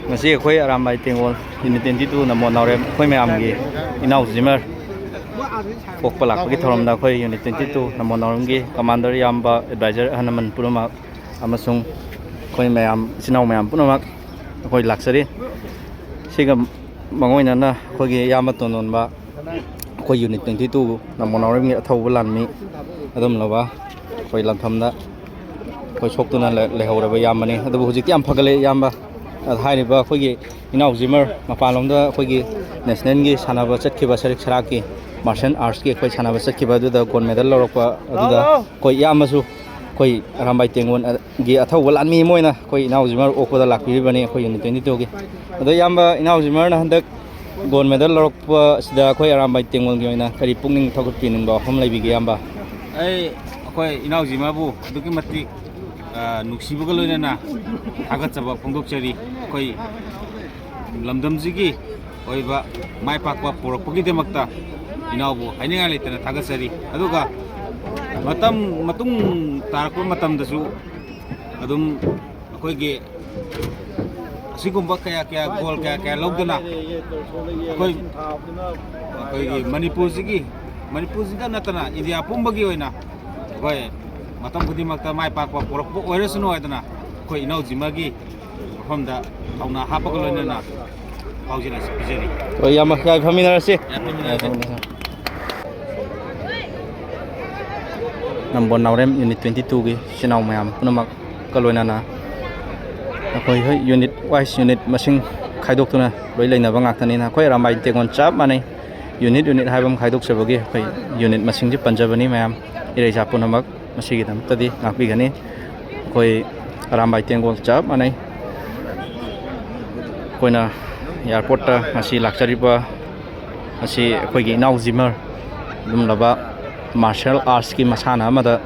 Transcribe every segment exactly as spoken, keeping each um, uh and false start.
ꯉꯁꯤ ꯑꯩꯈꯣꯏ Arambai ꯇꯦꯡꯒꯣꯜ unit twenty two ꯅꯝꯕꯣꯜ ꯅꯥꯎꯔꯦꯝ ꯑꯩꯈꯣꯏ ꯃꯌꯥꯝꯒꯤ ꯏꯅꯥꯎ ꯖꯤꯃꯔ ꯄꯣꯛꯄ ꯂꯥꯛꯄꯒꯤ ꯊꯧꯔꯝꯗ ꯑꯩꯈꯣꯏ ꯌꯨꯅꯤꯠ twenty two ꯅꯝꯕꯣꯜ ꯅꯥꯎꯔꯦꯝꯒꯤ ꯀꯃꯥꯟꯗꯔ ꯏꯌꯥꯝꯕ, ꯑꯦꯗꯚꯥꯏꯖꯔ ꯑꯍꯜ ꯂꯃꯟ ꯄꯨꯝꯅꯃꯛ ꯑꯃꯁꯨꯡ ꯑꯩꯈꯣꯏ ꯃꯌꯥꯝ, ꯏꯆꯤꯟ ꯏꯅꯥꯎ ꯃꯌꯥꯝ ꯄꯨꯝꯅꯃꯛ ꯑꯩꯈꯣꯏ ꯂꯥꯛꯆꯔꯤ꯫ ꯁꯤꯒ ꯃꯥꯡꯑꯣꯏꯅꯅ ꯑꯩꯈꯣꯏꯒꯤ ꯏꯌꯥꯝꯕ ꯇꯣꯟꯗꯣꯟꯕ, ꯑꯩꯈꯣꯏ ꯌꯨꯅꯤꯠ twenty two ꯅꯝꯕꯣꯜ ꯅꯥꯎꯔꯦꯝꯒꯤ ꯑꯊꯧꯕ ꯂꯥꯟꯃꯤ ꯑꯗꯨꯝꯂꯕ ꯑꯩꯈꯣꯏ ꯂꯥꯟꯐꯝꯗ ꯑꯩꯈꯣꯏ ꯁꯣꯛꯇꯨꯅ ꯂꯩ-, ꯂꯩꯍꯧꯔꯕ ꯏꯌꯥꯝꯕꯅꯤ꯫ ꯑꯗꯨꯕꯨ ꯍꯧꯖꯤꯛꯇꯤ ꯌꯥꯝ ꯐꯒꯠꯂꯦ ꯏꯌꯥꯝꯕ꯫ ꯑꯗ ꯍꯥꯏꯔꯤꯕ ꯑꯩꯈꯣꯏꯒꯤ ꯏꯅꯥꯎ ꯖꯤꯃꯔ ꯃꯄꯥꯟꯂꯣꯝꯗ ꯑꯩꯈꯣꯏꯒꯤ ꯅꯦꯁꯅꯦꯜꯒꯤ ꯁꯥꯟꯅꯕ ꯆꯠꯈꯤꯕ, ꯁꯔꯤꯛ ꯁꯔꯥꯛꯀꯤ ꯃꯥꯔꯁꯦꯜ ꯑꯥꯔꯠꯁꯀꯤ ꯑꯩꯈꯣꯏ ꯁꯥꯟꯅꯕ ꯆꯠꯈꯤꯕ ꯑꯗꯨꯗ ꯒꯣꯜ ꯃꯦꯗꯜ ꯂꯧꯔꯛꯄ ꯑꯗꯨꯗ ꯑꯩꯈꯣꯏ ꯏꯌꯥꯝꯕꯁꯨ ꯑꯩꯈꯣꯏ ꯑꯔꯥꯝꯕꯥꯏ ꯇꯦꯡꯒꯣꯜꯒꯤ ꯑꯊꯧꯕ ꯂꯥꯟꯃꯤ ꯑꯃ ꯑꯣꯏꯅ ꯑꯩꯈꯣꯏ ꯏꯅꯥꯎ ꯖꯤꯃꯔ ꯑꯣꯛꯄꯗ ꯂꯥꯛꯄꯤꯔꯤꯕꯅꯤ ꯑꯩꯈꯣꯏ ꯌꯨꯅꯤꯠ twenty two ꯒꯤ꯫ ꯑꯗꯣ ꯏꯌꯥꯝꯕ, ꯏꯅꯥꯎ ꯖꯤꯃꯔꯅ ꯍꯟꯗꯛ ꯒꯣꯜ ꯃꯦꯗꯜ ꯂꯧꯔꯛꯄ ꯑꯁꯤꯗ ꯑꯩꯈꯣꯏ ꯑꯔꯥꯝꯕꯥꯏ ꯇꯦꯡꯒꯣꯜꯒꯤ ꯑꯣꯏꯅ ꯀꯔꯤ ꯄꯨꯛꯅꯤꯡ ꯊꯧꯒꯠꯄꯤꯅꯤꯡꯕ ꯋꯥꯐꯝ ꯂꯩꯕꯤꯒꯦ ꯏꯌꯥꯝꯕ? ꯑꯩ ꯑꯩꯈꯣꯏ ꯏꯅꯥꯎ ꯖꯤꯃꯔꯕꯨ ꯑꯗꯨꯛꯀꯤ ꯃꯇꯤꯛ, ꯑ, ꯅꯨꯡꯁꯤꯕꯒ ꯂꯣꯏꯅꯅ ꯊꯥꯒꯠꯆꯕ ꯐꯣꯡꯗꯣꯛꯆꯔꯤ꯫ ꯑꯩꯈꯣꯏ ꯂꯝꯗꯝꯁꯤꯒꯤ ꯑꯣꯏꯕ ꯃꯥꯏ ꯄꯥꯛꯄ ꯄꯨꯔꯛꯄꯒꯤꯗꯃꯛꯇ ꯏꯅꯥꯎꯕꯨ ꯍꯥꯏꯅꯤꯡꯉꯥꯏ ꯂꯩꯇꯅ ꯊꯥꯒꯠꯆꯔꯤ꯫ ꯑꯗꯨꯒ ꯃꯇꯝ, ꯃꯇꯨꯡ ꯇꯥꯔꯛꯄ ꯃꯇꯝꯗꯁꯨ ꯑꯗꯨꯝ ꯑꯩꯈꯣꯏꯒꯤ ꯑꯁꯤꯒꯨꯝꯕ ꯀꯌꯥ ꯀꯌꯥ, ꯒꯣꯜ ꯀꯌꯥ ꯀꯌꯥ ꯂꯧꯗꯅ ꯑꯩꯈꯣꯏ, ꯑꯩꯈꯣꯏꯒꯤ ꯃꯅꯤꯄꯨꯔꯁꯤꯒꯤ, ꯃꯅꯤꯄꯨꯔꯁꯤꯗ ꯅꯠꯇꯅ ꯏꯟꯗꯤꯌꯥ ꯄꯨꯝꯕꯒꯤ ꯑꯣꯏꯅ ꯑꯩꯈꯣꯏ ꯃꯇꯝ ꯈꯨꯗꯤꯡꯃꯛꯇ ꯃꯥꯏ ꯄꯥꯛꯄ ꯄꯨꯔꯛꯄ ꯑꯣꯏꯔꯁꯅꯨ ꯍꯥꯏꯗꯅ ꯑꯩꯈꯣꯏ ꯏꯅꯥꯎ ꯖꯤꯃꯔꯒꯤ ꯃꯐꯝꯗ ꯊꯧꯅꯥ ꯍꯥꯞꯄꯒ ꯂꯣꯏꯅꯅ ꯄꯥꯎꯖꯦꯜ ꯑꯁꯤ ꯄꯤꯖꯔꯤ꯫ ꯍꯣꯏ, ꯏꯌꯥꯝꯕ, ꯌꯥꯏꯐꯃꯤꯟꯅꯔꯁꯤ꯫ ꯌꯥꯏꯐꯃꯤꯟꯅꯔꯁꯤ꯫ ꯅꯝꯕꯣꯜ ꯅꯥꯎꯔꯦꯝ ꯌꯨꯅꯤꯠ twenty two ꯒꯤ ꯏꯆꯤꯟ ꯏꯅꯥꯎ ꯃꯌꯥꯝ ꯄꯨꯝꯅꯃꯛꯀ ꯂꯣꯏꯅꯅ ꯑꯩꯈꯣꯏ, ꯍꯣꯏ, ꯌꯨꯅꯤꯠ ꯋꯥꯏꯁ ꯌꯨꯅꯤꯠ ꯃꯁꯤꯡ ꯈꯥꯏꯗꯣꯛꯇꯨꯅ ꯂꯣꯏ ꯂꯩꯅꯕ ꯉꯥꯛꯇꯅꯤꯅ ꯑꯩꯈꯣꯏ ꯑꯔꯥꯝꯕꯥꯏ ꯇꯦꯡꯒꯣꯜ ꯆꯞ ꯃꯥꯟꯅꯩ꯫ ꯌꯨꯅꯤꯠ ꯌꯨꯅꯤꯠ ꯍꯥꯏꯕ ꯑꯃ ꯈꯥꯏꯗꯣꯛꯆꯕꯒꯤ ꯑꯩꯈꯣꯏ ꯌꯨꯅꯤꯠ ꯃꯁꯤꯡꯁꯦ ꯄꯟꯖꯕꯅꯤ ꯃꯌꯥꯝ꯫ ꯏꯔꯩꯆꯥ ꯄꯨꯝꯅꯃꯛ ꯃꯁꯤꯒꯤꯗꯃꯛꯇꯗꯤ ꯉꯥꯛꯄꯤꯒꯅꯤ꯫ ꯑꯩꯈꯣꯏ ꯑꯔꯥꯝꯕꯥꯏ ꯇꯦꯡꯒꯣꯜ ꯆꯞ ꯃꯥꯟꯅꯩ꯫ ꯑꯩꯈꯣꯏꯅ ꯑꯦꯌꯥꯔꯄꯣꯔꯠꯇ ꯉꯁꯤ ꯂꯥꯛꯆꯔꯤꯕ ꯑꯁꯤ ꯑꯩꯈꯣꯏꯒꯤ ꯏꯅꯥꯎ ꯖꯤꯃꯔ ꯑꯗꯨꯒꯨꯝꯂꯕ ꯃꯥꯔꯁꯦꯜ ꯑꯥꯔꯠꯁꯀꯤ ꯃꯁꯥꯟꯅ ꯑꯃꯗ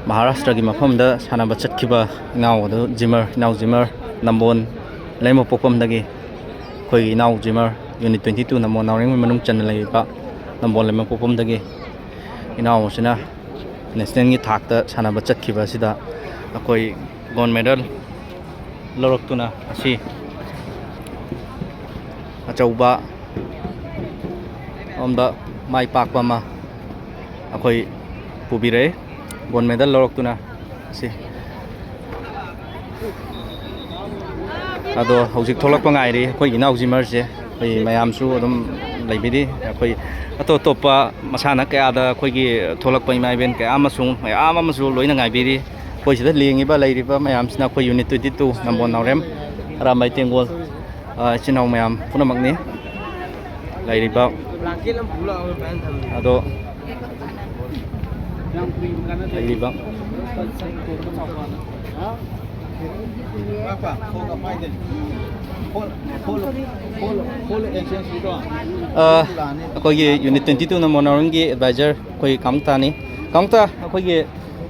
ꯃꯍꯥꯔꯥꯁꯇ꯭ꯔꯒꯤ ꯃꯐꯝꯗ ꯁꯥꯟꯅꯕ ꯆꯠꯈꯤꯕ ꯏꯅꯥꯎ ꯑꯗꯨ ꯖꯤꯃꯔ, ꯏꯅꯥꯎ ꯖꯤꯃꯔ ꯅꯝꯕꯣꯜ ꯂꯩꯃꯄꯣꯛꯄꯝꯗꯒꯤ ꯑꯩꯈꯣꯏꯒꯤ ꯏꯅꯥꯎ ꯖꯤꯃꯔ ꯌꯨꯅꯤꯠ twenty two ꯅꯝꯕꯣꯜ ꯅꯥꯎꯔꯦꯝꯒꯤ ꯃꯅꯨꯡ ꯆꯟꯅ ꯂꯩꯔꯤꯕ ꯅꯝꯕꯣꯜ ꯂꯩꯃꯄꯣꯛꯄꯝꯗꯒꯤ ꯏꯅꯥꯎ ꯑꯁꯤꯅ ꯅꯦꯁꯅꯦꯜꯒꯤ ꯊꯥꯛꯇ ꯁꯥꯟꯅꯕ ꯆꯠꯈꯤꯕ ꯑꯁꯤꯗ ꯑꯩꯈꯣꯏ ꯒꯣꯜ ꯃꯦꯗꯜ ꯂꯧꯔꯛꯇꯨꯅ ꯉꯁꯤ ꯑꯆꯧꯕ ꯑꯃꯗ ꯃꯥꯏ ꯄꯥꯛꯄ ꯑꯃ ꯑꯩꯈꯣꯏ ꯄꯨꯕꯤꯔꯛꯑꯦ꯫ ꯒꯣꯜ ꯃꯦꯗꯜ ꯂꯧꯔꯛꯇꯨꯅ ꯁꯤ꯫ ꯑꯗꯣ ꯍꯧꯖꯤꯛ ꯊꯣꯛꯂꯛꯄ ꯉꯥꯏꯔꯤ ꯑꯩꯈꯣꯏꯒꯤ ꯏꯅꯥꯎ ꯖꯤꯃꯔꯁꯦ꯫ ꯑꯩꯈꯣꯏ ꯃꯌꯥꯝꯁꯨ ꯑꯗꯨꯝ ꯂꯩꯕꯤꯔꯤ꯫ ꯑꯩꯈꯣꯏ ꯑꯇꯣꯞ ꯑꯇꯣꯞꯄ ꯃꯁꯥꯟꯅ ꯀꯌꯥꯗ ꯑꯩꯈꯣꯏꯒꯤ ꯊꯣꯛꯂꯛꯄ ꯏꯃꯥ ꯏꯕꯦꯟ ꯀꯌꯥ ꯑꯃꯁꯨ, ꯃꯌꯥꯝ ꯑꯃꯁꯨ ꯂꯣꯏꯅ ꯉꯥꯏꯕꯤꯔꯤ꯫ ꯑꯩꯈꯣꯏ ꯁꯤꯗ ꯂꯦꯡꯉꯤꯕ, ꯂꯩꯔꯤꯕ ꯃꯌꯥꯝꯁꯤꯅ ꯑꯩꯈꯣꯏ ꯌꯨꯅꯤꯠ ꯇ꯭ꯋꯦꯟꯇꯤ ꯇꯨ ꯅꯝꯕꯣꯜ ꯅꯥꯎꯔꯦꯝ ꯑꯔꯥꯝꯕꯥꯏ ꯇꯦꯡꯒꯣꯜ, ꯑ, ꯏꯆꯤꯟ ꯏꯅꯥꯎ ꯃꯌꯥꯝ ꯄꯨꯝꯅꯃꯛꯅꯤ꯫ ꯂꯩꯔꯤꯕ ꯑꯗꯣ ꯂꯩꯔꯤꯕ ꯑ, ꯑꯩꯈꯣꯏꯒꯤ ꯌꯨꯅꯤꯠ ꯇ꯭ꯋꯦꯟꯇꯤ ꯇꯨꯅ ꯃꯣꯅꯥꯔꯣꯝꯒꯤ ꯑꯦꯗꯚꯥꯏꯖꯔ ꯑꯩꯈꯣꯏ ꯀꯥꯡꯂꯨꯞꯇꯅꯤ꯫ ꯀꯥꯡꯂꯨꯞꯇ ꯑꯩꯈꯣꯏꯒꯤ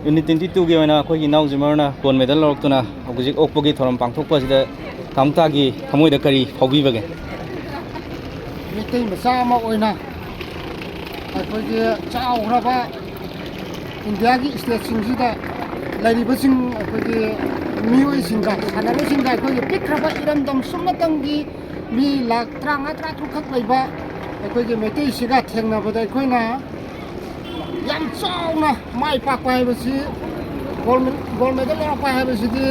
ꯌꯨꯅꯤꯠ ꯇ꯭ꯋꯦꯟꯇꯤ ꯇꯨꯒꯤ ꯑꯣꯏꯅ ꯑꯩꯈꯣꯏꯒꯤ ꯏꯅꯥꯎ ꯖꯤꯃꯔꯅ ꯒꯣꯜ ꯃꯦꯗꯜ ꯂꯧꯔꯛꯇꯨꯅ ꯍꯧꯖꯤꯛ ꯑꯣꯛꯄꯒꯤ ꯊꯧꯔꯝ ꯄꯥꯡꯊꯣꯛꯄ ꯑꯁꯤꯗ ꯀꯥꯡꯂꯨꯞꯇꯒꯤ ꯊꯃꯣꯏꯗ ꯀꯔꯤ ꯐꯥꯎꯕꯤꯕꯒꯦ? ꯃꯩꯇꯩ ꯃꯆꯥ ꯑꯃ ꯑꯣꯏꯅ ꯑꯩꯈꯣꯏꯒꯤ ꯆꯥꯎꯈ꯭ꯔꯕ ꯏꯟꯗꯤꯌꯥꯒꯤ ꯁ꯭ꯇꯦꯠꯁꯤꯡꯁꯤꯗ ꯂꯩꯔꯤꯕꯁꯤꯡ ꯑꯩꯈꯣꯏꯒꯤ ꯃꯤꯑꯣꯏꯁꯤꯡꯒ, ꯁꯥꯟꯅꯔꯣꯏꯁꯤꯡꯒ ꯑꯩꯈꯣꯏꯒꯤ ꯄꯤꯛꯈ꯭ꯔꯕ ꯏꯔꯝꯗꯝ ꯁꯨꯞꯅꯇꯪꯒꯤ ꯃꯤ ꯂꯥꯈ ꯇꯔꯥꯃꯉꯥ ꯇꯔꯥꯇꯔꯨꯛꯈꯛ ꯂꯩꯕ ꯑꯩꯈꯣꯏꯒꯤ ꯃꯩꯇꯩꯁꯤꯒ ꯊꯦꯡꯅꯕꯗ ꯑꯩꯈꯣꯏꯅ ꯌꯥꯝ ꯆꯥꯎꯅ ꯃꯥꯏ ꯄꯥꯛꯄ ꯍꯥꯏꯕꯁꯤ, ꯒꯣꯜ ꯃꯦ-, ꯒꯣꯜ ꯃꯦꯗꯜ ꯂꯧꯔꯛꯄ ꯍꯥꯏꯕꯁꯤꯗꯤ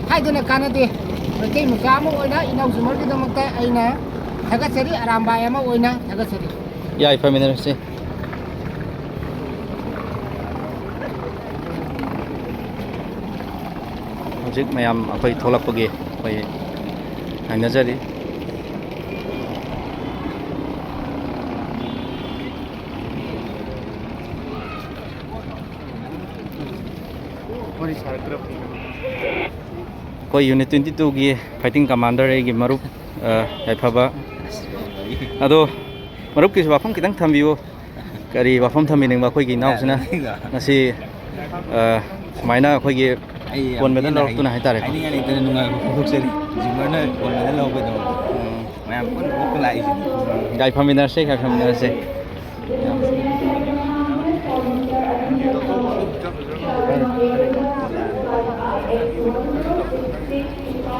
ꯍꯥꯏꯗꯅ ꯀꯥꯟꯅꯗꯦ꯫ ꯃꯩꯇꯩ ꯃꯆꯥ ꯑꯃ ꯑꯣꯏꯅ ꯏꯅꯥꯎ ꯖꯤꯃꯔꯒꯤꯗꯃꯛꯇ ꯑꯩꯅ ꯊꯥꯒꯠꯆꯔꯤ, ꯑꯔꯥꯝꯕꯥꯏ ꯑꯃ ꯑꯣꯏꯅ ꯊꯥꯒꯠꯆꯔꯤ꯫ ꯌꯥꯏꯐꯃꯤꯟꯅꯔꯁꯤ꯫ ꯍꯧꯖꯤꯛ ꯃꯌꯥꯝ ꯑꯩꯈꯣꯏ ꯊꯣꯛꯂꯛꯄꯒꯤ ꯑꯩꯈꯣꯏ ꯉꯥꯏꯅꯖꯔꯤ꯫ ꯑꯩꯈꯣꯏ ꯌꯨꯅꯤꯠ ꯇ꯭ꯋꯦꯟꯇꯤ ꯇꯨꯒꯤ ꯐꯥꯏꯇꯤꯡ ꯀꯃꯥꯟꯗꯔ, ꯑꯩꯒꯤ ꯃꯔꯨꯞ, ꯑ, ꯌꯥꯏꯐꯕ꯫ ꯑꯗꯣ ꯃꯔꯨꯞꯀꯤꯁꯨ ꯋꯥꯐꯝ ꯈꯤꯇꯪ ꯊꯝꯕꯤꯌꯨ꯫ ꯀꯔꯤ ꯋꯥꯐꯝ ꯊꯝꯕꯤꯅꯤꯡꯕ? ꯑꯩꯈꯣꯏꯒꯤ ꯏꯅꯥꯎꯁꯤꯅ ꯉꯁꯤ, ꯑ, ꯁꯨꯃꯥꯏꯅ ꯑꯩꯈꯣꯏꯒꯤ ꯑꯩ ꯌꯥꯝ ꯒꯣꯜ ꯃꯦꯗꯜ ꯊꯤꯅ ꯂꯧꯔꯛꯇꯨꯅ ꯍꯥꯏ-, ꯍꯥꯏꯇꯥꯔꯦꯀꯣ꯫ ꯍꯥꯏꯅꯤꯡꯉꯥꯏ ꯂꯩꯇꯅ ꯅꯨꯡꯉꯥꯏꯕ ꯐꯣꯡꯗꯣꯛꯆꯔꯤ꯫ ꯖꯤꯃꯔꯅ ꯒꯣꯜ ꯃꯦꯗꯜ ꯂꯧꯕꯩꯗꯃꯛꯇ꯫ ꯎꯝ꯫ ꯃꯌꯥꯝ ꯄꯨꯟꯅ ꯑꯣꯛꯄ ꯂꯥꯛꯏꯁꯤꯅꯤ꯫ ꯎꯝ, ꯌꯥꯏꯐꯃꯤꯟꯅꯔꯁꯦ, ꯌꯥꯏꯐꯃꯤꯟꯅꯔꯁꯦ꯫ ꯌꯥꯝ-, ꯎꯝ꯫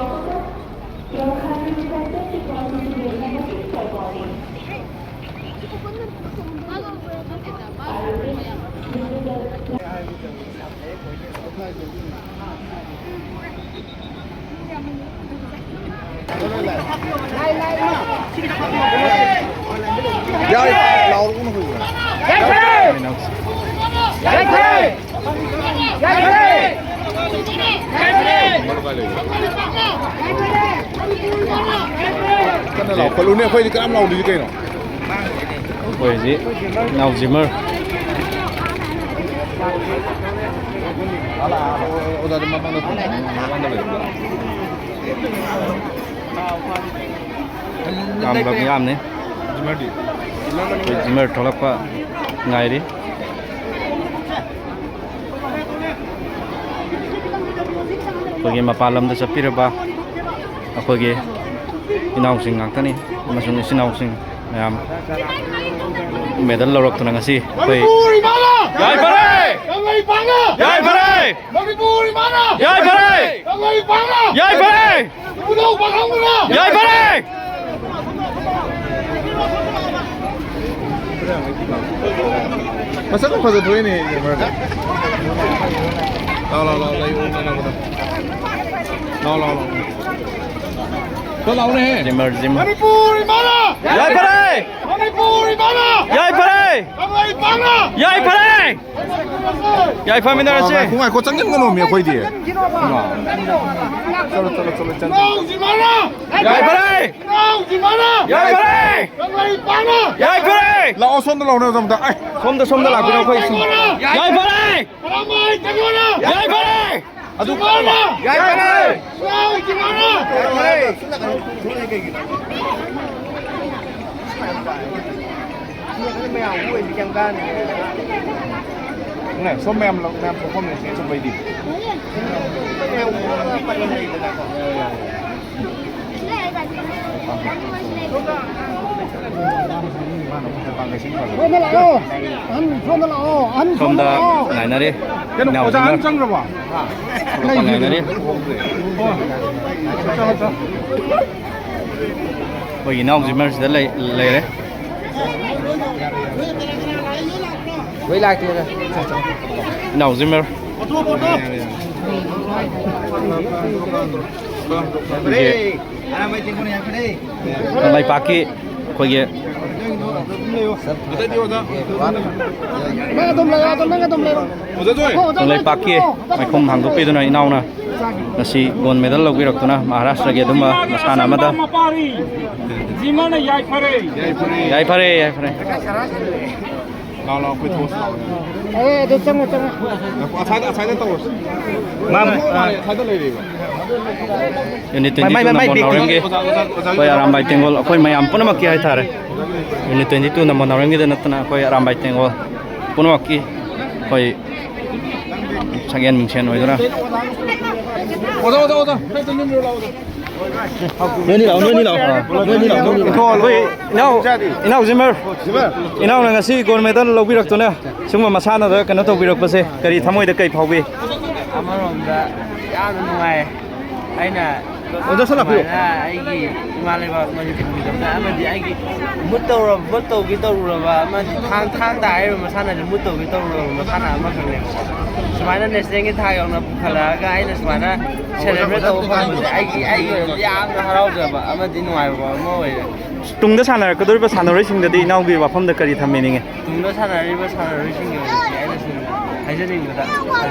ꯌꯥꯔꯦ, ꯂꯥꯎꯔꯒꯅꯨ ꯍꯧꯖꯤꯛ꯫ ꯀꯟꯅ ꯂꯥꯎꯈꯠꯂꯨꯅꯦ, ꯑꯩꯈꯣꯏꯗꯤ ꯀꯅꯥꯝ ꯂꯥꯎꯗ꯭ꯔꯤꯁꯤ ꯀꯩꯅꯣ? ꯑꯩꯈꯣꯏ ꯍꯧꯖꯤꯛ ꯏꯅꯥꯎ ꯖꯤꯃꯔ꯫ ꯑꯣꯖꯥꯗꯤ ꯃꯃꯥꯡꯗ ꯊꯝꯃꯣ, ꯃꯃꯥꯡꯗ ꯂꯩꯌꯨ꯫ ꯌꯥꯝ ꯌꯥꯝꯅꯤ꯫ ꯖꯤꯃꯔꯗꯤ? ꯑꯩꯈꯣꯏ ꯖꯤꯃꯔ ꯊꯣꯛꯂꯛꯄ ꯉꯥꯏꯔꯤ꯫ ꯑꯩꯈꯣꯏꯒꯤ ꯃꯄꯥꯟ ꯂꯝꯗ ꯆꯠꯄꯤꯔꯕ ꯑꯩꯈꯣꯏꯒꯤ ꯏꯅꯥꯎꯁꯤꯡ ꯉꯥꯛꯇꯅꯤ ꯑꯃꯁꯨꯡ ꯏꯆꯤꯟ ꯏꯅꯥꯎꯁꯤꯡ ꯃꯌꯥꯝ ꯃꯦꯗꯜ ꯂꯧꯔꯛꯇꯨꯅ ꯉꯁꯤ ꯑꯩꯈꯣꯏ ꯃꯅꯤꯄꯨꯔ ꯏꯃꯥꯅ! ꯌꯥꯏꯐꯔꯦ! ꯀꯪꯂꯩꯄꯥꯛꯅ! ꯌꯥꯏꯐꯔꯦ! ꯃꯅꯤꯄꯨꯔ ꯏꯃꯥꯅ! ꯌꯥꯏꯐꯔꯦ! ꯀꯪꯂꯩꯄꯥꯛꯅ! ꯌꯥꯏꯐꯔꯦ! ꯏꯕꯨꯙꯧ ꯄꯥꯈꯪꯕꯅ! ꯌꯥꯏꯐꯔꯦ! ꯃꯁꯛ ꯐꯖ ꯊꯣꯛꯏꯅꯦ ꯖꯤꯃꯔꯗ꯫ ꯂꯥꯎ, ꯂꯥꯎ, ꯂꯥꯎ, ꯂꯩ, ꯑꯣ, ꯂꯥꯎ, ꯂꯥꯎ, ꯂꯥꯎ꯫ ꯂꯥꯎ, ꯂꯥꯎ, ꯂꯥꯎ꯫ ꯈꯔ ꯂꯥꯎꯅꯦꯍꯦ꯫ ꯖꯤꯃꯔ, ꯖꯤꯃꯔ꯫ ꯃꯅꯤꯄꯨꯔ ꯏꯃꯥꯅ! ꯌꯥꯏꯐꯔꯦ! ꯃꯅꯤꯄꯨꯔ ꯏꯃꯥꯅ! ꯌꯥꯏꯐꯔꯦ! ꯀꯪꯂꯩꯄꯥꯛꯅ! ꯌꯥꯏꯐꯔꯦ! ꯌꯥꯏꯐꯃꯤꯟꯅꯔꯁꯦ꯫ ꯉꯥꯏꯈꯣ, ꯉꯥꯏꯈꯣ, ꯆꯪꯁꯤꯟꯒꯅꯣꯃꯤ ꯑꯩꯈꯣꯏꯗꯤ꯫ ꯆꯠꯂꯣ, ꯆꯠꯂꯣ, ꯆꯠꯂꯣ, ꯆꯪꯁꯤꯟ꯫ ꯏꯅꯥꯎ ꯖꯤꯃꯔꯅ! ꯌꯥꯏꯐꯔꯦ! ꯏꯅꯥꯎ ꯖꯤꯃꯔꯅ! ꯌꯥꯏꯐꯔꯦ! ꯀꯪꯂꯩꯄꯥꯛꯅ! ꯌꯥꯏꯐꯔꯦ! ꯂꯥꯛꯑꯣ, ꯁꯣꯝꯗ ꯂꯥꯎꯅꯔꯁꯦ ꯑꯝꯇ꯫ ꯑꯩ꯫ ꯁꯣꯝꯗ, ꯁꯣꯝꯗ ꯂꯥꯛꯄꯤꯔꯣ, ꯑꯩꯈꯣꯏ ꯁꯣꯝ-, ꯌꯥꯏꯐꯔꯦ! ꯌꯥꯏꯐꯔꯦ! ꯌꯥꯏꯐꯔꯦ! ꯑꯗꯨ ꯌꯥꯏꯐꯔꯦ! ꯌꯥꯏꯐꯔꯦ! ꯁꯣꯝ ꯃꯌꯥꯝ ꯂꯧ-, ꯃꯌꯥꯝ ꯊꯣꯛꯐꯝꯅꯦ ꯁꯤ ꯆꯠꯄꯩꯗꯤ꯫ ꯁꯣꯝꯗ ꯂꯥꯛꯑꯣ꯫ ꯑꯍꯟ ꯁꯣꯝꯗ ꯂꯥꯛꯑꯣ꯫ ꯑꯍꯟ ꯁꯣꯝꯗ ꯁꯣꯝꯗ ꯂꯥꯛꯑꯣ꯫ ꯉꯥꯏꯅꯔꯤ꯫ ꯀꯩꯅꯣ, ꯏꯅꯥꯎꯁꯤꯡꯅ ꯑꯣꯖꯥ ꯑꯍꯟ ꯆꯪꯈ꯭ꯔꯕꯣ? ꯊꯣꯛꯂꯛꯄ ꯉꯥꯏꯅꯔꯤ꯫ ꯑꯣ꯫ ꯑꯠꯆꯥ, ꯑꯠꯆꯥ꯫ ꯑꯩꯈꯣꯏꯒꯤ ꯏꯅꯥꯎ ꯖꯤꯝꯃꯔꯁꯤꯗ ꯂꯩ-, ꯂꯩꯔꯦ꯫ ꯂꯣꯏ ꯂꯥꯛꯇꯦꯗ꯫ ꯏꯅꯥꯎ ꯖꯤꯝꯃꯔ꯫ ꯀꯪꯂꯩꯄꯥꯛꯀꯤ ꯑꯩꯈꯣꯏꯒꯤ ꯅꯪ ꯑꯗꯨꯝ ꯂꯩꯔꯣ, ꯑꯗꯨꯝ, ꯅꯪ ꯑꯗꯨꯝ ꯂꯩꯔꯣ꯫ ꯀꯪꯂꯩꯄꯥꯛꯀꯤ ꯃꯥꯏꯈꯨꯝ ꯍꯥꯡꯗꯣꯛꯄꯤꯗꯨꯅ ꯏꯅꯥꯎꯅ ꯉꯁꯤ ꯒꯣꯜ ꯃꯦꯗꯜ ꯂꯧꯕꯤꯔꯛꯇꯨꯅ ꯃꯍꯥꯔꯥꯁꯇ꯭ꯔꯒꯤ ꯑꯗꯨꯝꯕ ꯃꯁꯥꯟꯅ ꯑꯃꯗ ꯖꯤꯃꯅ ꯌꯥꯏꯐꯔꯦ꯫ ꯌꯥꯏꯐꯔꯦ, ꯌꯥꯏꯐꯔꯦ꯫ ꯂꯥꯎ, ꯂꯥꯎ, ꯑꯩꯈꯣꯏ ꯊꯣꯛꯑꯁꯤ ꯂꯥꯎ꯫ ꯑꯦ, ꯑꯗꯨ ꯆꯪꯉꯣ, ꯆꯪꯉꯣ꯫ ꯉꯥꯏꯈꯣ, ꯑꯁꯥꯏꯗ, ꯑꯁꯥꯏꯗ ꯇꯧꯔꯁꯤ꯫ ꯃꯥ, ꯃꯥ, ꯑꯁꯥꯏꯗ ꯂꯩꯔꯦꯕ꯫ ꯌꯨꯅꯤꯠ ꯃꯥꯏ, ꯃꯥꯏ, ꯇ꯭ꯋꯦꯟꯇꯤ ꯇꯨ ꯃꯥꯏ, ꯃꯥꯏ ꯅꯝꯕꯣꯜ ꯕꯦꯛꯇꯤ꯫ ꯅꯥꯎꯔꯦꯝꯒꯤ ꯑꯩꯈꯣꯏ ꯑꯔꯥꯝꯕꯥꯏ ꯇꯦꯡꯒꯣꯜ, ꯑꯩꯈꯣꯏ ꯃꯌꯥꯝ ꯄꯨꯝꯅꯃꯛꯀꯤ ꯍꯥꯏꯇꯥꯔꯦ꯫ ꯌꯨꯅꯤꯠ ꯇ꯭ꯋꯦꯟꯇꯤ ꯇꯨ ꯅꯝꯕꯣꯜ ꯅꯥꯎꯔꯦꯝꯒꯤꯗ ꯅꯠꯇꯅ ꯑꯩꯈꯣꯏ ꯑꯔꯥꯝꯕꯥꯏ ꯇꯦꯡꯒꯣꯜ ꯄꯨꯝꯅꯃꯛꯀꯤ ꯑꯩꯈꯣꯏ ꯁꯛꯍꯦꯟ ꯃꯤꯡꯁꯦꯟ ꯑꯣꯏꯗꯨꯅ꯫ ꯑꯣꯖꯥ, ꯑꯣꯖꯥ, ꯑꯣꯖꯥ, ꯈꯔ ꯆꯪꯁꯤꯟꯕꯤꯔꯣ ꯂꯥꯛꯑꯣ, ꯑꯣꯖꯥ꯫ ꯅꯣꯏꯅꯤ ꯂꯥꯛꯑꯣ, ꯅꯣꯏꯅꯤ ꯂꯥꯛꯑꯣ꯫ ꯅꯣꯏꯅꯤ ꯂꯥꯛꯑꯣ, ꯅꯣꯏꯅꯤ ꯂꯥꯛꯑꯣ꯫ ꯑꯩꯈꯣꯏ ꯏꯅꯥꯎ, ꯏꯅꯥꯎ ꯖꯤꯃꯔ, ꯏꯅꯥꯎꯅ ꯉꯁꯤ ꯒꯣꯜ ꯃꯦꯗꯜ ꯂꯧꯕꯤꯔꯛꯇꯨꯅ ꯁꯤꯒꯨꯝꯕ ꯃꯁꯥꯟꯅꯗ ꯀꯩꯅꯣ ꯇꯧꯕꯤꯔꯛꯄꯁꯦ ꯀꯔꯤ ꯊꯃꯣꯏꯗ ꯀꯩ ꯐꯥꯎꯕꯤ? ꯑꯃꯔꯣꯝꯗ ꯌꯥꯝꯅ ꯅꯨꯡꯉꯥꯏ꯫ ꯑꯩꯅ ꯑꯣꯖꯥ ꯁꯥꯟꯅꯕꯤꯌꯨ꯫ ꯁꯨꯃꯥꯏꯅ ꯑꯩꯒꯤ ꯏꯃꯥ ꯂꯩꯕꯥꯛ ꯃꯅꯤꯄꯨꯔꯒꯤꯗꯃꯛꯇ ꯑꯃꯗꯤ ꯑꯩꯒꯤ ꯃꯨꯠ ꯇꯧꯔ-, ꯃꯨꯠ ꯇꯧꯒꯦ ꯇꯧꯔꯨꯔꯕ ꯑꯃꯗꯤ ꯊꯥꯡ, ꯊꯥꯡ ꯇꯥ ꯍꯥꯏꯔꯤꯕ ꯃꯁꯥꯟꯅꯁꯦ ꯃꯨꯠ ꯇꯧꯒꯦ ꯇꯧꯔꯨꯔꯕ ꯃꯁꯥꯟꯅ ꯑꯃꯈꯛꯅꯦꯕꯀꯣ꯫ ꯁꯨꯃꯥꯏꯅ ꯅꯦꯁꯅꯦꯜꯒꯤ ꯊꯥꯛ ꯌꯧꯅ ꯄꯨꯈꯠꯂꯛꯑꯒ ꯑꯩꯅ ꯁꯨꯃꯥꯏꯅ ꯁꯦꯂꯦꯕ꯭ꯔꯦꯠ ꯇꯧꯕ ꯐꯪꯕꯁꯦ ꯑꯩꯒꯤ, ꯑꯩꯒꯤ ꯑꯣꯏꯅꯗꯤ ꯌꯥꯝꯅ ꯍꯔꯥꯎꯖꯕ ꯑꯃꯗꯤ ꯅꯨꯡꯉꯥꯏꯕ ꯑꯃ ꯑꯣꯏꯔꯦ꯫ ꯇꯨꯡꯗ ꯁꯥꯟꯅꯔꯛꯀꯗꯧꯔꯤꯕ ꯁꯥꯟꯅꯔꯣꯏꯁꯤꯡꯗꯗꯤ ꯏꯅꯥꯎꯒꯤ ꯋꯥꯐꯝꯗ ꯀꯔꯤ ꯊꯝꯕꯤꯅꯤꯡꯉꯤ? ꯇꯨꯡꯗ ꯁꯥꯟꯅꯔꯤꯕ ꯁꯥꯟꯅꯔꯣꯏꯁꯤꯡꯒꯤ ꯑꯣꯏꯅꯗꯤ ꯑꯩꯅ ꯁꯨꯝ ꯍꯥꯏꯖꯅꯤꯡꯕꯗ,